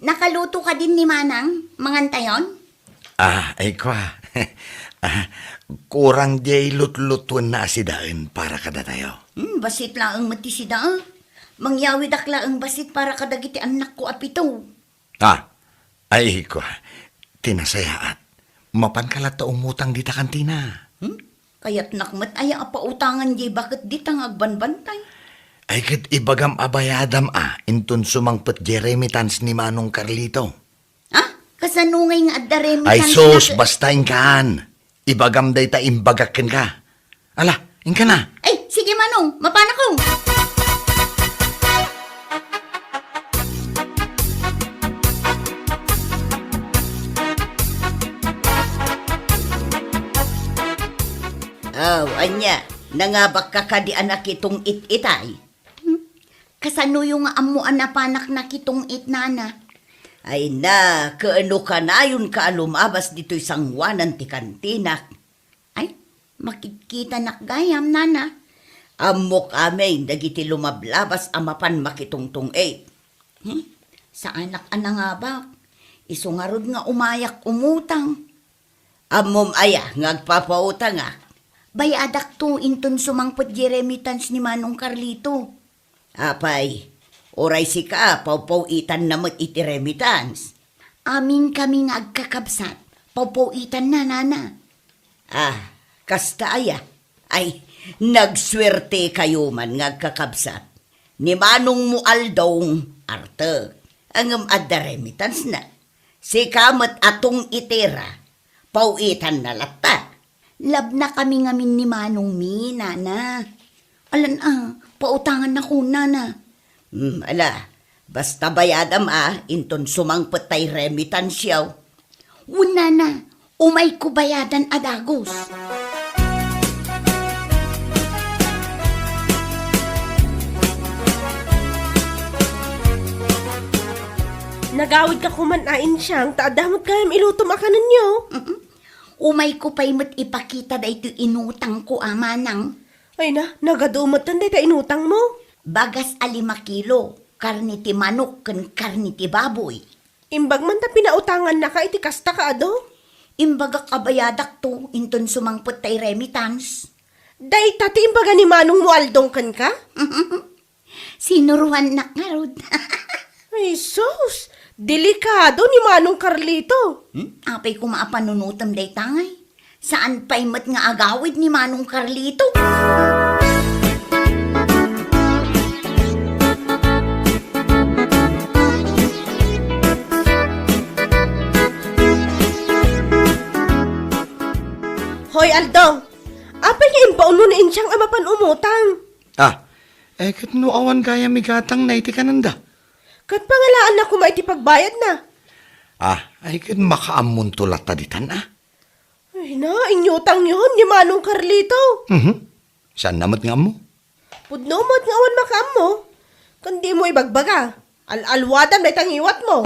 Nakaluto kadin ni Manang, mangantayon? Ah, ay kwa. Ah, kurang diay lutlutuenna a sidaen para kadatayo. Hmm, bassit laeng met ti sida, ah. Mangyawidak laeng bassit para kadagiti annakko a pito. Ah, ay kwa. Ti nasayaat. Mapanka latta umutang dita kantina. Hmm? Kayatnak met aya a pautangan diay baket dita nga agbanbantay? Ay, ket ibagam a bayadam a inton sumangpet diay remittance ni Manong Carlito. Ah, kasano ngay nga adda remittance? Ay sus, na basta inkan. Ibagam dayta imbagak kenka. Ala, inkan a. Ay, sige, Manong, mapanakon. Aw, ania, nangabakka kadi a nakitong-it itay? Hmm? Kasanoyo nga ammo a napanak nakitong-it, nana? Ay na, kaano kanayonka a lumabas ditoy sangoanan ti kantinak? Ay, makitkitanak gayam, nana. Ammok amin dagiti lumablabas a mapan makitongtong-it. Hmm? Saanak a nangabak. Isu ngarud nga umayak umutang. Ammom aya nga agpapautangak? Bayadakto inton sumangpet diay remittance ni Manong Carlito. Apay, uray sika, pawpaw-itanna met iti remittance. Amin kami nga agkakabsat, pawpaw-itanna, nana. Ah, kasta aya? Ay, nagsuertekayo man nga agkakabsat. Ni manongmo Aldong, artek, ngem adda remittance na. Sika met a tong-itera, paw-itanna latta. Labnakami ngamin ni manongmi, nana. Alan a, pautangannakon, nana. Hmm, ala, basta bayadam a, inton sumangpet tay remittance-yo. Wen, nana, umayko bayadan a dagus. Nagawidka koman a, Insiang, ta adda met gayam ilutom a kanenyo. Mm-mm. Umayko pay met ipakita daytoy inutangko a manang. Ay na, nagadu metten dayta inutangmo. Bagas a lima kilo, karne ti manok ken karne ti baboy. Imbag man ta pinautangannaka iti kasta, kaadu? Imbagak a bayadakto inton sumangpet tay remittance. Dayta ti imbaga ni manongmo Aldong kenka? Sinuroannak ngarud. Ay, sus! Delikado ni Manong Carlito. Hmm? Apay koma a panunotem dayta ngay? Saan pay met nga agawid ni Manong Carlito? Hoy, Aldo! Apay nga imbaonmo ni Insiang a mapan umutang? Ah, eh, ket no awan gayam igatangna iti kanenda? Ket pangalaanna koma iti pagbayadna. Ah, ay ket makaammonto latta ditan, ah. Ay na, inyutangyon ni Manong Carlito. Mhm. Saanna met nga ammo? Pudno met nga awan makaammo. Ken dimo ibagbaga. Al-alwadam dayta ngiwatmo.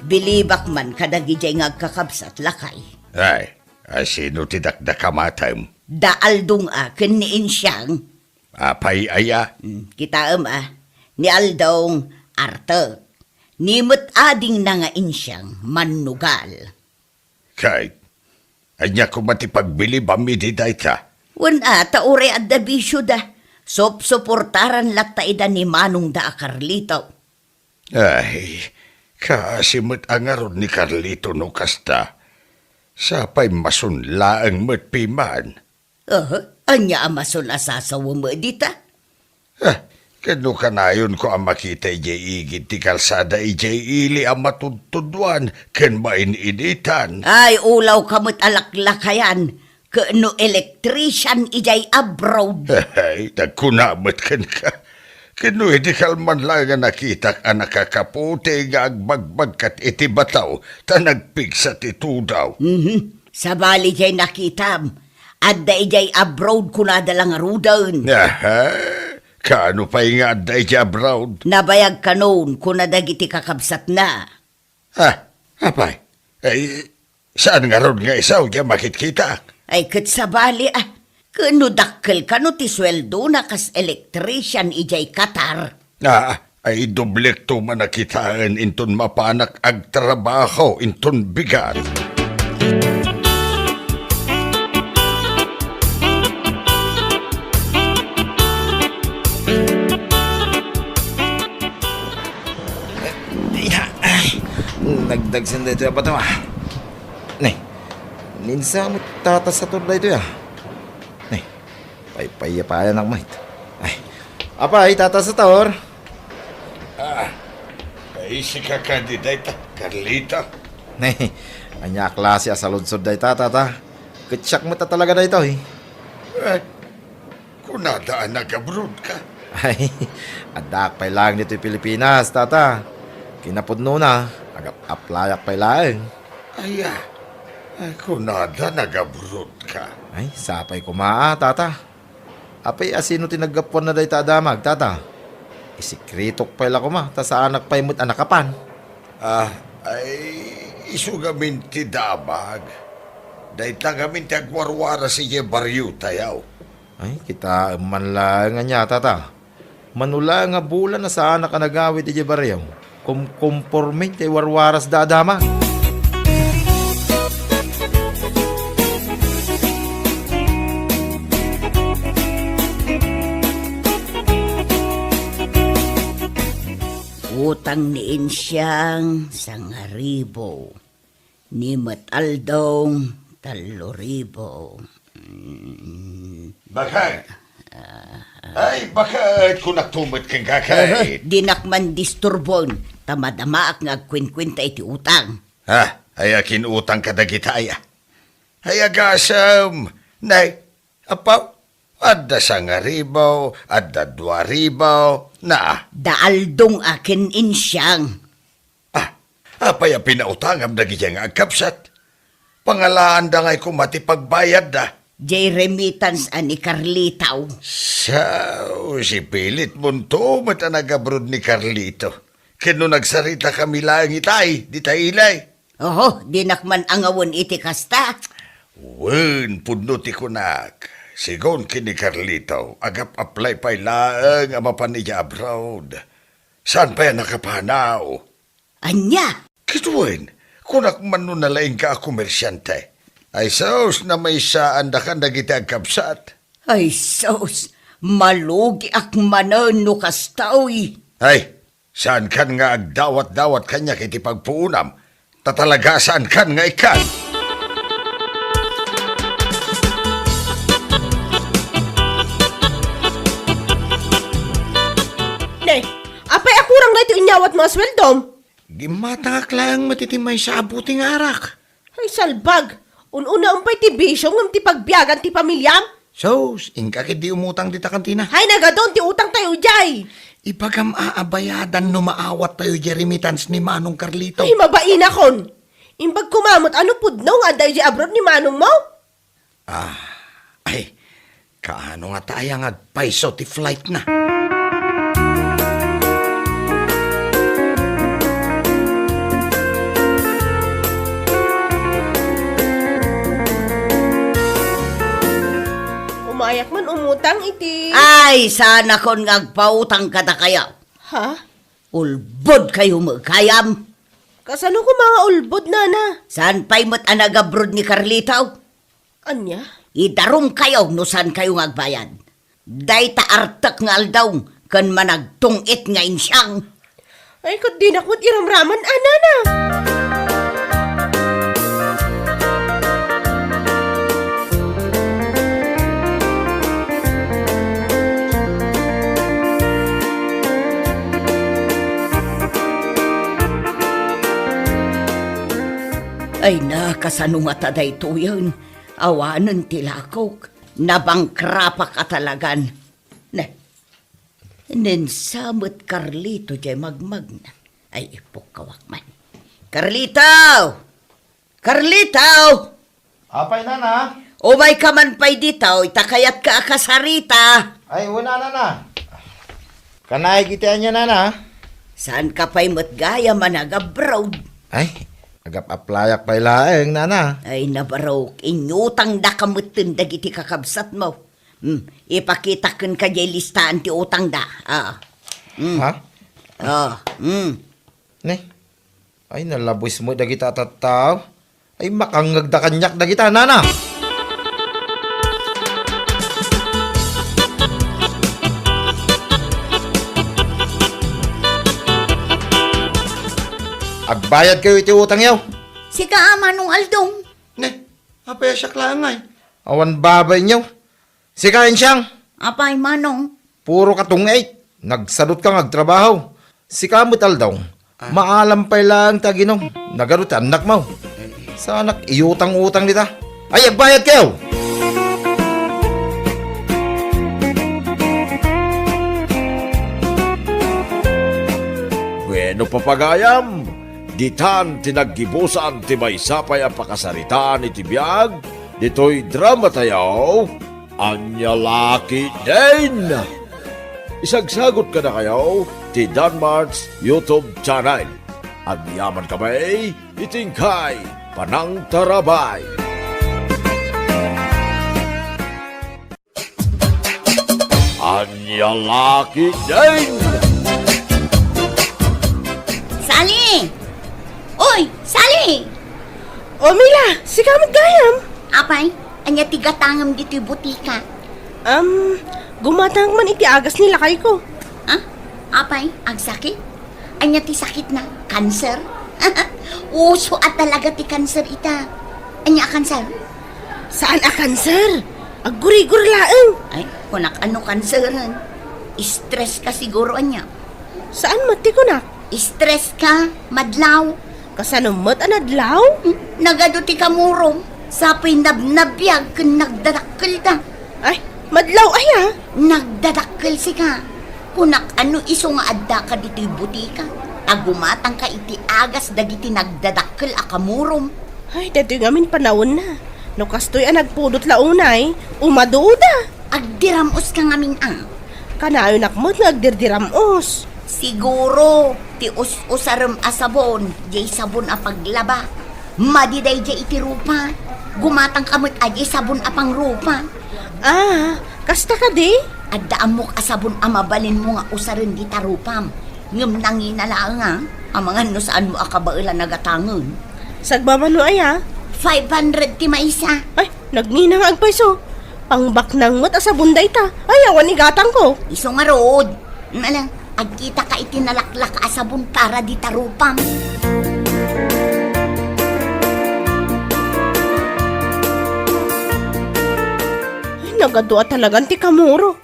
Bilibak man kadagidiay nga agkakabsat, lakay. Ay, asino ti dakdakamatem? Da Aldong a ken ni Insiang. Apay aya? Hmm, kitaem a, ni Aldong, artek. Ni met adingna nga Insiang, mannugal. Kay, ania koma ti pagbilibam idi dayta? Wen a, ta uray adda bisioda. Supsuportaran latta ida ni manongda a Carlito. Ay, kaasi met a ngarud ni Carlito no kasta. Sapay masun laeng met piman. Aha, ania a masun a sasawem dita? Ah, ket no kanayonko a makita idiay igid ti kalsada idiay ili a matudtuduan ken main-initan. Ay, ulawka met a laklakayan, ket no electrician idiay abroad. Ay, nagkuna met kenka. Ket no idi kalman laeng a nakitak a nakakaputi nga agbagbagkat iti bataw ta nagpigsa ti tudaw. Mhm. Sabali diay nakitam, adda idiay abroad kunada la ngaruden. Aha, kaano pay nga adda idiay abroad? Nabayag kanon kuna dagiti kakabsatna. Ah, apay? Ay, saan ngarud nga isu diay makitkitak? Ay, ket sabali, ah. Ket no dakkel kano ti sueldona kas electrician idiay Qatar? Ah, ay doblekto man a kitaen inton mapanak agtrabaho inton bigat. Ay, nagdagsen daytoy a bato, ah. Nay, ninsa met Tata Sator daytoy, ah. Nay, paypayapayanak met. Ay, apay, Tata Sator? Ah, ay, sika kadi dayta, Carlito? Nay, ania a klase a saludsod dayta, Tata? Ket siak met a talaga daytoy. Eh, kunada a nag-abroad ka? Ay, addaak pay laeng ditoy Pilipinas, Tata. Kinapudnona, agap-aplayak pay laeng. Aya, ay, kunada nag-abroad ka? Ay, sapay koma, ah, Tata. Apay a sino ti naggapuanna dayta a damag, Tata? Isikretok pay la koma, ta saanak pay met a nakapan. Ah, ay, isu ngamin ti damag. Dayta ngamin ti agwarwaras idiay bariotayo. Ay, kitaem man laeng ania, Tata. Mano laeng a bulan a saanak a nagawid idiay barrio. Kumkomporme ti warwarasda a damag. Utang ni Insiang, sangaribu. Ni met Aldong, tallo ribu. Mm. Bakit? Ay, bakit kunakto met kenka, kay? Dinak man disturbon, ta madamaak nga agkuenkuenta iti utang. Ha? Ay, akin utang kadagita, ay, ah? Ay, agasem. Nay, Apo, adda sangaribu, adda dua ribu, naa. Da Aldong a ken Insiang. Ah, apay a pinautangam dagidiay nga agkabsat? Pangalaanda ngay koma ti pagbayadda. Jay remittance a ni Carlito. Sao, sipilit monto met a nag-abroad ni Carlito. Ken no nagsarita kami laeng itay, ditay ilay. Oho, dinak man angawen iti kasta. Wen, pudno ti kunak. Sigun ken ni Carlito, agap-apply pay laeng a mapan idiay abroad. Saan pay a nakapanaw? Ania? Ket wen, kunak man no nalaingka a komersiante. Ay sus, namaysaandakan dagiti agkabsat. Ay sus, malugiak manen no kastoy. Ay, Saankan nga agdawat-dawat kaniak iti pagpuonam, ta talaga saankan nga ikkan. Awat mo a sueldom? Gimmatangak laeng met iti maysa a buti nga arak. Ay, salbag! Un-unaem pay ti bisio ngem ti pagbiagan ti pamiliam? Sus, inka ketdi umutang dita kantina. Hay, nagadun ti utang tayo jay! Ibagam a abayadan no maawat tayo jay remittance ni Manong Carlito. Ay, mabainakon! Imbag koma met a no pudno nga adda jay abroad ni Manong mo? Ah, ay, kaano ngata aya nga agpayso ti flight na? Umayak man umutang iti Ay, saanakon nga agpautang kadakayo. Ha? Ulbod kayo met gayam. Kasano koma nga ulbod, nana? Saan pay met a nagabrod ni Carlito? Ania? Idarum kayo no saan kayo nga agbayad. Dayta artek nga aldaw ken managtung-it nga insiang. Ay, ket dinak met iramraman, a, nana. Ay, nakasano ngata daytoyen? Awanen ti lakok. Nabangkrapak a talagan. Ne. Nensa met Carlito jay magmagna. Ay, ipukkawak man. Carlito! Carlito! Apay, nana? Umayka man pay ditoy, ta kayatka a kasarita. Ay, wen, nana. Kanayon iti ania, nana? Saanka pay met gayam a nag-abroad? Ay, agap-aplayak pay laeng, nana. Ay, nabarok, inyutangdaka metten dagiti kakabsatmo. Hmm, ipakitak kenka jay listaan ti utangda. Ah. Hmm. Ha? Ah, hmm. Ne? Ay, nalabwis met dagita a tattao. Ay, makangngegda kaniak dagita, nana! Agbayad kayo iti utangyo. Sika, Manong Aldong. Ne, apay a siak laeng ngay? Awan babainyo. Sika, Insiang. Apay, Manong? Puro ka tungit. Nagsadutka nga agtrabaho. Sika met, Aldong. Ah. Maalam pay laeng ti aginom. Nagadu ti annakmo. Saanak iutang-utang dita. Ay, agbayad kayo! Bueno, papagayam, ditan ti naggibusan ti maysa pay a pakasaritaan iti biag ditoy dramatayo. Ania la ketdin? Isagsagot kadakayo ti Danmart's YouTube channel. Agyaman kami iti inkay panangtarabay. Ania la ketdin? Sally! Uy, Sally! O, Mila, sika met gayam? Apay, ania ti gatangem ditoy butika? Am, gumatangak man iti agas ni lakayko. Ha? Apay, agsakit? Ania ti sakitna? Kanser? Uso a talaga ti kanser ita. Ania a kanser? Saan a kanser? Aggurigur laeng. Ay, kunak, ano kanseren? Stress ka siguro, ania? Saan met ti kunak? Stress ka, madlaw. Kasano met a nadlaw? Hmm, nagadu ti kamurom. Sapoy nabnabiag ken nagdadakkelda. Ay, madlaw aya? Nagdadakkel sika. Kunak, ano isu nga addaka ditoy butika? Ta gumatangka iti agas dagiti nagdadakkel a kamurom. Ay, daytoy ngamin panawenna. No kastoy a nagpudot la unay, umaduda. Agdiram-os ka ngamin a. Kanayonak met nga agdirdiram-os. Siguro, ti us-usarem a sabon, jay sabon a paglaba. Madi dayjay iti rupa. Gumatangka met a jay sabon a pangrupa. Ah, kasta kadi? Adda ammok a sabon a mabalinmo nga usaren dita rupam. Ngem nangina laeng a, amangan no saanmo a kabaelan a gatangen. Sagmamano aya? Five hundred ti maysa. Ay, nagngina nga agpayso. Pangbaknang met a sabon dayta. Ay, awan igatangko. Isu ngarud. Ala, agkitaka iti nalaklaka a sabon para dita rupam. Ay, nagadu a talagan ti kamuro.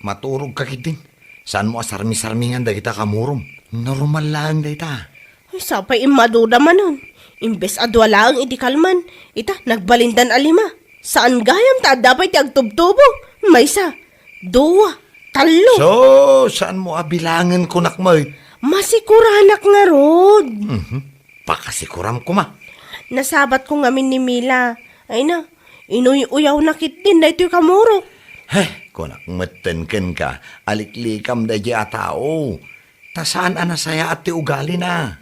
Maturog ka ketdin. Saanmo a sarmisarmingan dagita kamurom. Normal laeng dayta. Ay, sapay immaduda manen. Imbes a dua laeng idi kalman, ita, nagbalindan a lima. Saan gayam ta adda pay ti agtubtubo. Maysa, dua, tallo. So, saanmo a bilangen, kunak met? Masikuranak ngarud. Mhm. Pakasikuram koma. Nasabat ko ngamin ni Mila. Ay na, inuy-uyawna ketdin daytoy kamurok. Heh, kunak metten kenka, aliklikam daydiay a tao. Ta saan a nasayaat ti ugalina.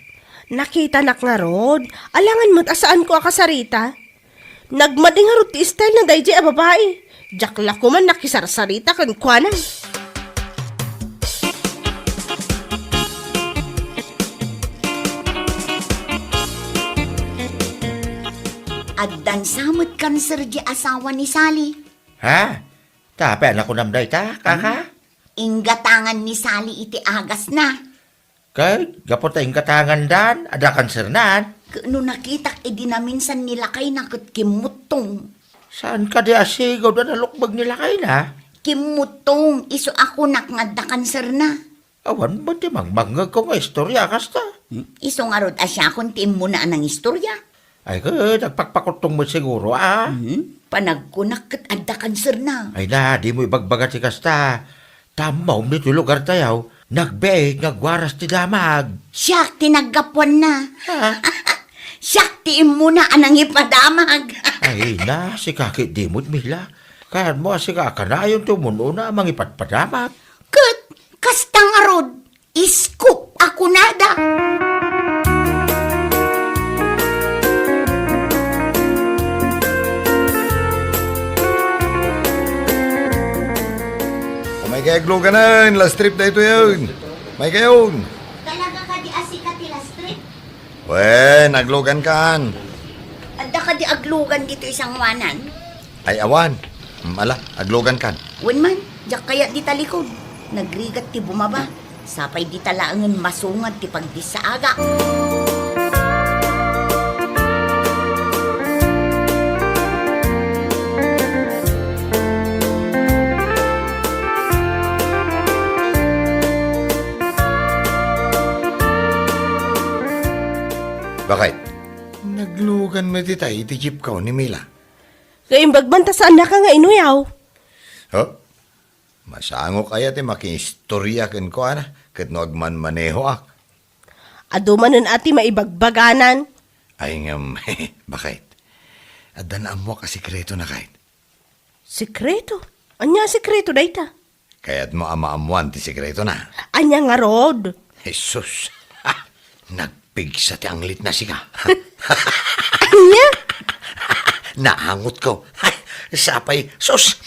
Nakitanak ngarud, alangan met a saanko a kasarita. Nagmadi ngarud ti style na daydiay a babai. Diak la koman nakisarsarita kenkuana. Addan sa met kanser di asawa ni Sally. Ha? Tapay a nakunam dayta, kaka? Inggatangan ni Sally iti agasna. Ket gapu ta inggatangandan, adda kansernan. Ket no nakitak idi naminsan ni lakayna ket kimmuttong. Saan kadi a sigud a nalukbeg ni lakayna? Kimmuttong, isu a kunak nga adda kanserna. Awan met ti mangmangngegko nga istorya a kasta. Isu ngarud a siakon ti immuna a nangistorya. Ay, ket agpakpakuttong met siguro, a? Hmm? Panagkunak ket adda kanserna. Ay na, dimo ibagbaga ti kasta. Ta ammom ditoy lugartayo, nagbiit nga agwaras ti damag. Siak ti naggapuanna. Ha? Siak ti immuna a nangipadamag. Ay na, sika ket dimo met, Mila. Kaanmo a sika a kanayon ti umun-una a mangipadpadamag. Ket kasta ngarud, scoop a kunada. Umaykayo agluganen, last trip daytoyen. Umaykayo. Talaga kadi a sika ti last trip? Wen, aglugankan. Adda kadi aglugan ditoy sangoanan? Ay, awan. Mm, ala, aglugankan. Wen man, diak kayat dita likod. Nagrigat ti bumaba. Sapay dita laengen masungad ti pagdissaagak. Bakit? Naglugan met itay iti jeepko ni Mila. Kaimbag man ta saannaka nga inuyaw. Huh? Masangok aya ti makiistorya kenkuana ket no agmanmanehoak? Adu manen a ti maibagbaganan. Ay ngem, bakit? Adda naammoak a sekretona, kayat. Sekreto? Ania a sekreto dayta? Kayatmo a maammoan ti sekretona? Ania ngarud? Jesus! Ha! Nagpigsa ti anglitna sika. Ania? Naangotko. Ay, sapay, sus!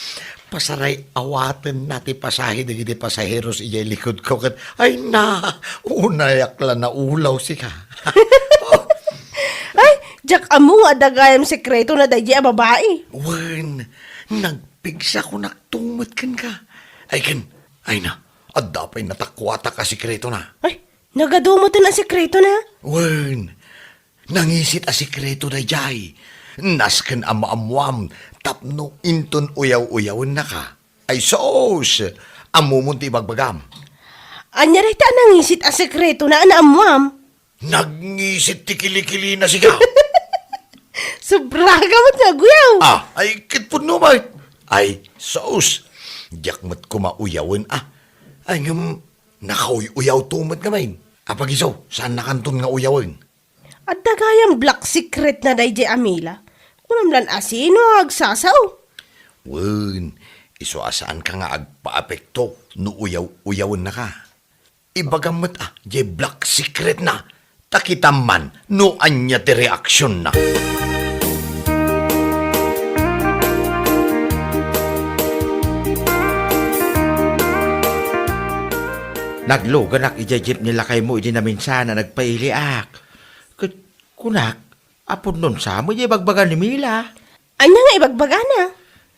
Pasaray-awatenna ti pasahe dagiti pasaheros idiay likodko ket, ay na, unayak la naulaw sika. Ay, diak ammo nga adda gayam sekretona daydiay a babai. Wen, nagpigsako naktumet kenka. Ay ken, ay na, adda pay natakuatak a sekretona. Ay, nagadu metten a sekretona? Wen, nangisit a sekreto daydiay. Nasken a maammoam tapno inton uyaw-uyawennaka. Ay sus! Ammomon ti ibagbagam. Ania dayta a nangisit a sekretona a naammoam? Nagngisit ti kilikilina sika. Sobraka met nga aguyaw. Ah, ay, ket pudno met. Ay, sus. Diak met koma uyawen, ah. Ay, ngem, nakauy-uyawto met ngamin. Apag isu, saannakanton nga uyawen? Adda gayam black secret na daydiay a Mila. Kunam lan a sino nga agsasao. Wen, isu a saanka nga agpaapekto no uyaw-uyawennaka. Ibagam met a, diay black secret na. Ta kitam man no ania ti reaksionna. Nagluganak idiay jeep ni lakaymo idi naminsan a nagpailiak. Ket kunak, a pudnon sa met diay ibagbaga ni Mila. Ania nga ibagbagana?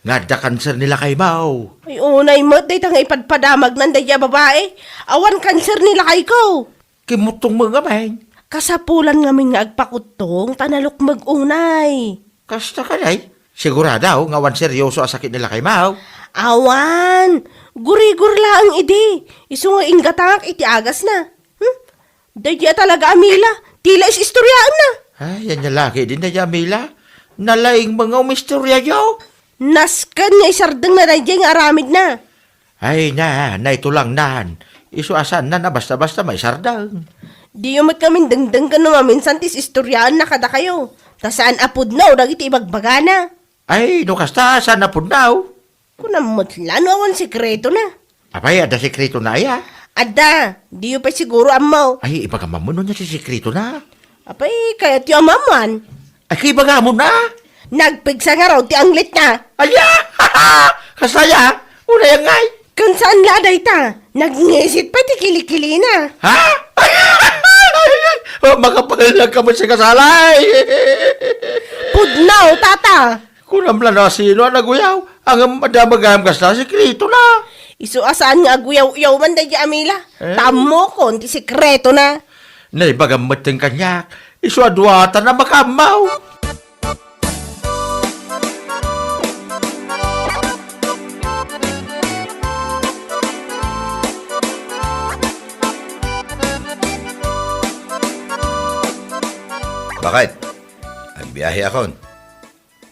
Nga adda kanser ni lakaymo. Ay, unay met dayta nga ipadpadamagnan daydiay a babai. Awan kanser ni lakayko. Kimmuttong met ngamin. Kasapulan ngamin nga agpakuttong ta nalukmeg unay. Kasta kadi? Sigurado nga awan seryoso a sakit ni lakaymo? Awan. Gurigor laeng idi. Isu nga inggatangak iti agasna. Hmm? Daydiay talaga a Mila, ti la is-istoriaenna. Ay, ania la ketdin daydiay a Mila? Nalaing met nga umistoriayo. Nasken nga isardengna daydiay nga aramidna. Ay na, naitulangnan. Isu a saanna a basta-basta maisardeng. Diyo met ngamin dengdenggen no maminsan ti is-istoriaenna kadakayo. Ta saan a pudno dagiti ibagbagana. Ay, no kasta, saan a pudno? Kunam met la no awan sekretona. Apay, adda sekretona aya? Adda, diyo pay siguro ammo. Ay, ibagam ammo no ania ti sekretona. Apay, kayatyo a maammoan? Ay, kaibagamon a? Nagpigsa ngarud ti anglitna. Aya! Kasta aya? Unay ngay? Ken saan la a dayta, nagngisit pay ti kilikilina. Ha? Oh, makapalag ka met sa kasalay. Pudno, tata. Kunam la no sino a naguyaw, ngem adda met gayam kasta sekretona. Isu a saan nga aguyaw-uyaw man daydiay a Mila. Eh? Ta ammokon ti sekretona. Naibagam metten kaniak, isu a duatan a makaammo. Bakit? Agbiahekon.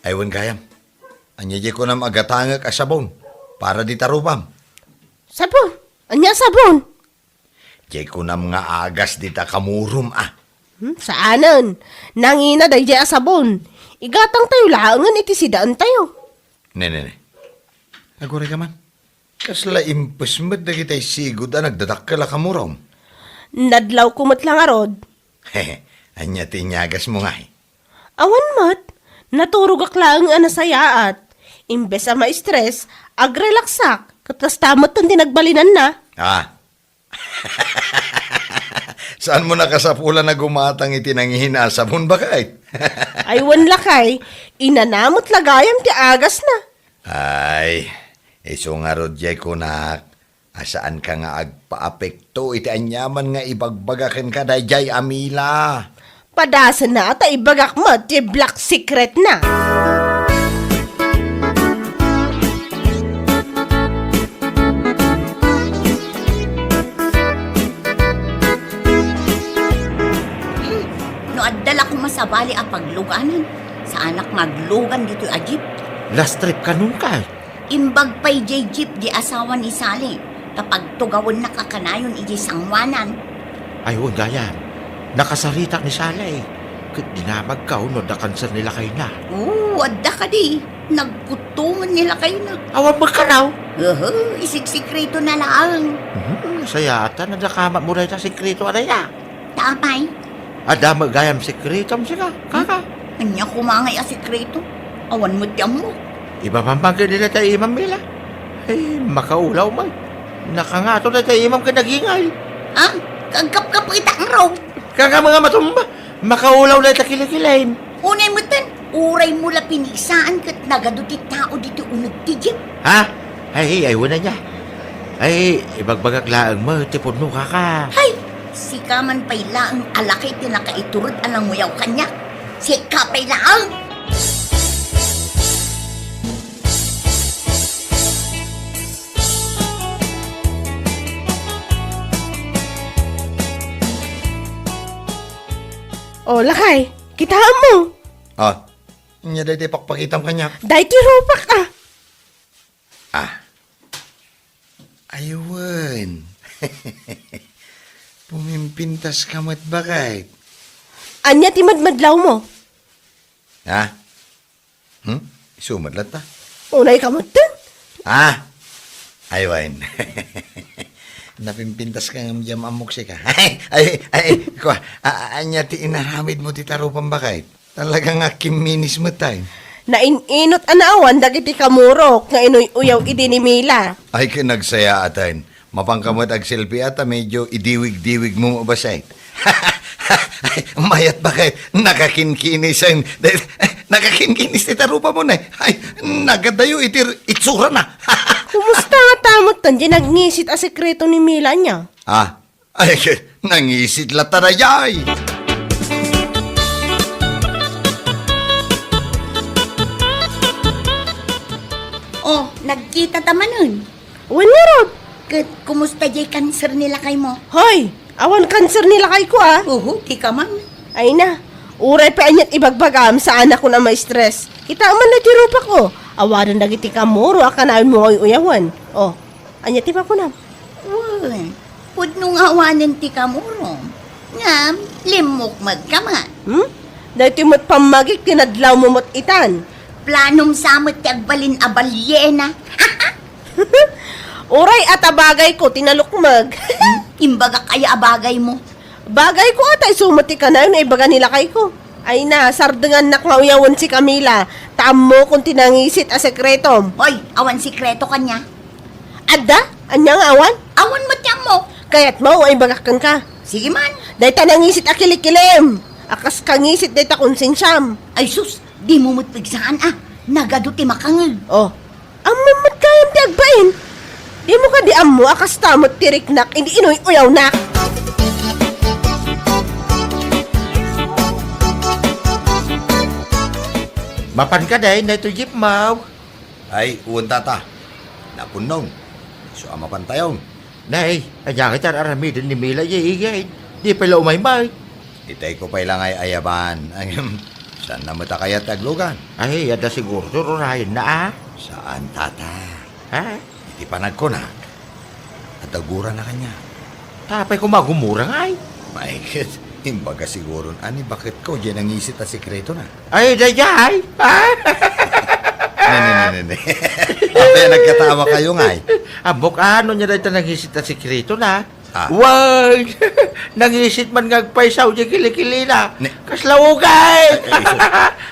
Ay, wen gayam. Ania diay kunam a gatangek a sabon para dita rupam? Sabon? Ania a sabon? Diay kunam nga agas dita kamurom a. Hmm, saanen. Nangina daydiay a sabon. Igatangtayo laengen iti sidaentayo. Ne, ne, ne. Aguray ka man. Kasla impes met dagiti sigud a nagdadakkel a kamurom. Nadlawko met la ngarud. Ania ti inyagasmo ngay? Awan met. Naturogak laeng a nasayaat. Imbes a ma-stress, agrelaksak. Ket kasta met ti nagbalinanna. Ah. Saanmo nakasapulan a gumatang iti nangina a sabon, baket? Ay, wen lakay, inana met la gayam ti agasna. Ay, isu ngarud diay kunak, a saanka nga agpaapekto iti aniaman nga ibagbaga kenka daydiay a Mila. Padasenna ta ibagak met ti black secretna. Hmm, no adda la koma sabali a pagluganan, saanak nga aglugan ditoy a jeep. Last trip kanon kay? Imbag pay diay jeep di asawa ni Sally, ta pagtugawennaka kanayon idiay sangoanan. Ay, wen gayam. Nakasaritak ni Sally. Ket dinamagko no adda kanser ni lakayna. Oo, adda kadi. Nagkuttongen ni lakayna. Awan met kano? Aha, isigsikretona laeng. Hmm, sayaat a nadakamatmo dayta a sekreto a dayta. Ta apay? Adda met gayam sekretom sika, kaka. Ania koma ngay a sekreto? Awan met ti ammok. Ibabambang ket dita ta imam, Mila. Ay, makaulaw man. Nakangato dayta imam ket nagingay. Ah, kagkapkapetak ngarud. Kaka, mga matumba. Makaulaw dayta kilikilim. Unay metten, uraymo la pinigsaan ket nagadu ti tao ditoy uneg ti jeep. Ha? Ay, ay, wen aya. Ay, ibagbagak laeng met ti pudno, kaka. Hay! Sika man pay laeng a laki ti nakaitured a nanguyaw kaniak. Sika pay laeng! O, lakay, kitaem mo. Ah, ania daytoy pakpakitam kaniak? Daytoy rupak, ah. Ah. Ay wen. Pumimpintas ka met, baket. Ania ti madmadlaw mo? Ha? Hmm? Isu met latta? Unay ka met, ten? Ah! Ay, wen. Napimpintas ka ngem diam ammok sika. Ay, ay, ay, kua, a-, a-, ania ti inaramid mo ti tarupam, baket? Talaga nga kimminis met, ay. Nain-inot a naawan dagiti kamurok nga inuy-uyaw idi ni Mila. Ay, ken nagsayaat, ay. Mapanka met agselfie ta medio idiwig-diwig mo mabasit. Mayat, baket? Nakakinkinis, ay. Nakakinkinis ti tarupam, ay. Ay, nagadayo iti itsurana. Kumusta nga tamot tan di nagngisit a sekreto ni Mila niya? Ah, Ay, nangisit latta daydiay. Oh, nagkita ta manen. Wen ngarud. Ket kumusta diay kanser ni lakay mo? Hoy, Awan kanser ni lakayko, a. Uhu, ti kaman. Ay na, uray pay aniat ibagbagam, saanakon a ma-stress. Kitaem man daytoy rupako. Awanen dagiti kamuro a kanayon mo nga uyawen. O, ania ti makunam? Wen, pudno nga awanen ti kamurom. Ngem, limmukmegka met. Hmm? Daytoy met pammagik ti nadlawmo met itan. Planom sa met ti agbalin a baliena. Uray a ta bagayko ti nalukmeg. Hmm? Imbagak aya a bagaymo? Bagayko a ta isu met ti kanayon a ibaga ni lakayko. Ay na, sardengannak nga uyawen si Camila, ta ammokon ti nangisit a sekretom. Hoy, awan sekreto kaniak. Adda? Ania nga awan? Awan met ti ammok. Kayatmo a ibagak kenka? Sige man. Dayta nangisit a kilikilim, a kas kangisit dayta konsensiam. Ay sus, dimo met pigsaan a. Nagadu ti makangeg. O, ammom met gayam ti agbain. Dimo kadi ammo a kasta met ti riknak idi inuy-uyawnak? Mapan kadi daytoy jeepmaw? Ay, wen, tata. Napunnon. Isu a mapantayon. Nay, ania ngay ti ar-aramiden ni Mila idiay igid? Di pay la umaymay. Itayko pay la ngay ayaban. Ngem, saanna met a kayat ti aglugan? Ay, adda siguro ti ururayenna, a? Saan, tata. Ha? Iti panagkunak, adda gurana kaniak. Ta apay koma a gumura ngay? Maikit, imbaga siguron a ni baketko diay nangisit a sekretona. Ay, daydiay! Ha? Ne, ne, ne, ne, ne. Apay a nagkatawakayo ngay? Ammok a no ania dayta nangisit a sekretona. A. Wen! Nangisit man nga agpaysaw diay kilikilina. Ne. Kasla ugay! Ay, ay, isu.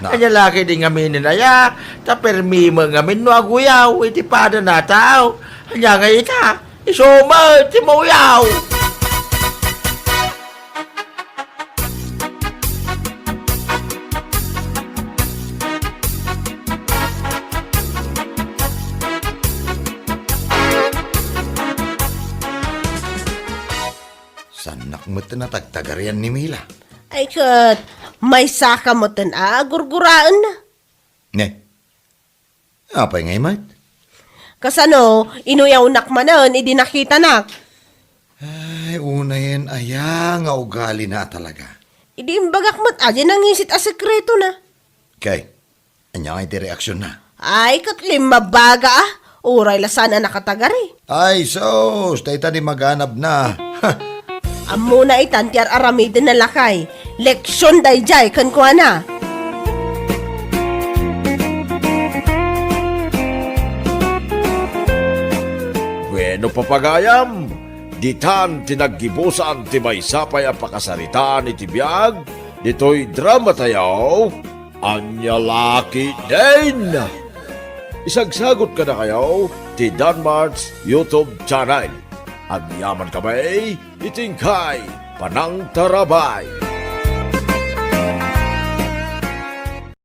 Na. Ania la ketdi ngaminen aya, ta permi met ngamin no aguyaw iti padana a tao. Ania ngay ita? Isu met ti mauyaw! Saannak met a tagtagarian ni Mila. Ay ket, maysaka met a gurguraenna. Ne? Apay ngay met? Kasano, inuyawnak manen idi nakitanak? Ay, unayen aya nga ugalina a talaga? Idi imbagak met a diay nangisit a sekretona. Kay, ania ngay ti reaksionna? Ay, ket limmabaga a. Uray la saan a nakatagari. Ay, sus, dayta di maganabna. Ha! Ammona itan ti ar-aramidenna lakay. Leksion daydiay kenkuana. Bueno, papagayam, ditan ti naggibusan ti maysa pay a pakasaritaan iti biag ditoy dramatayo. Ania la ketdin? Isagsagot kadakayo ti Danmart's YouTube channel. Agyaman kami iti inkay panangtarabay.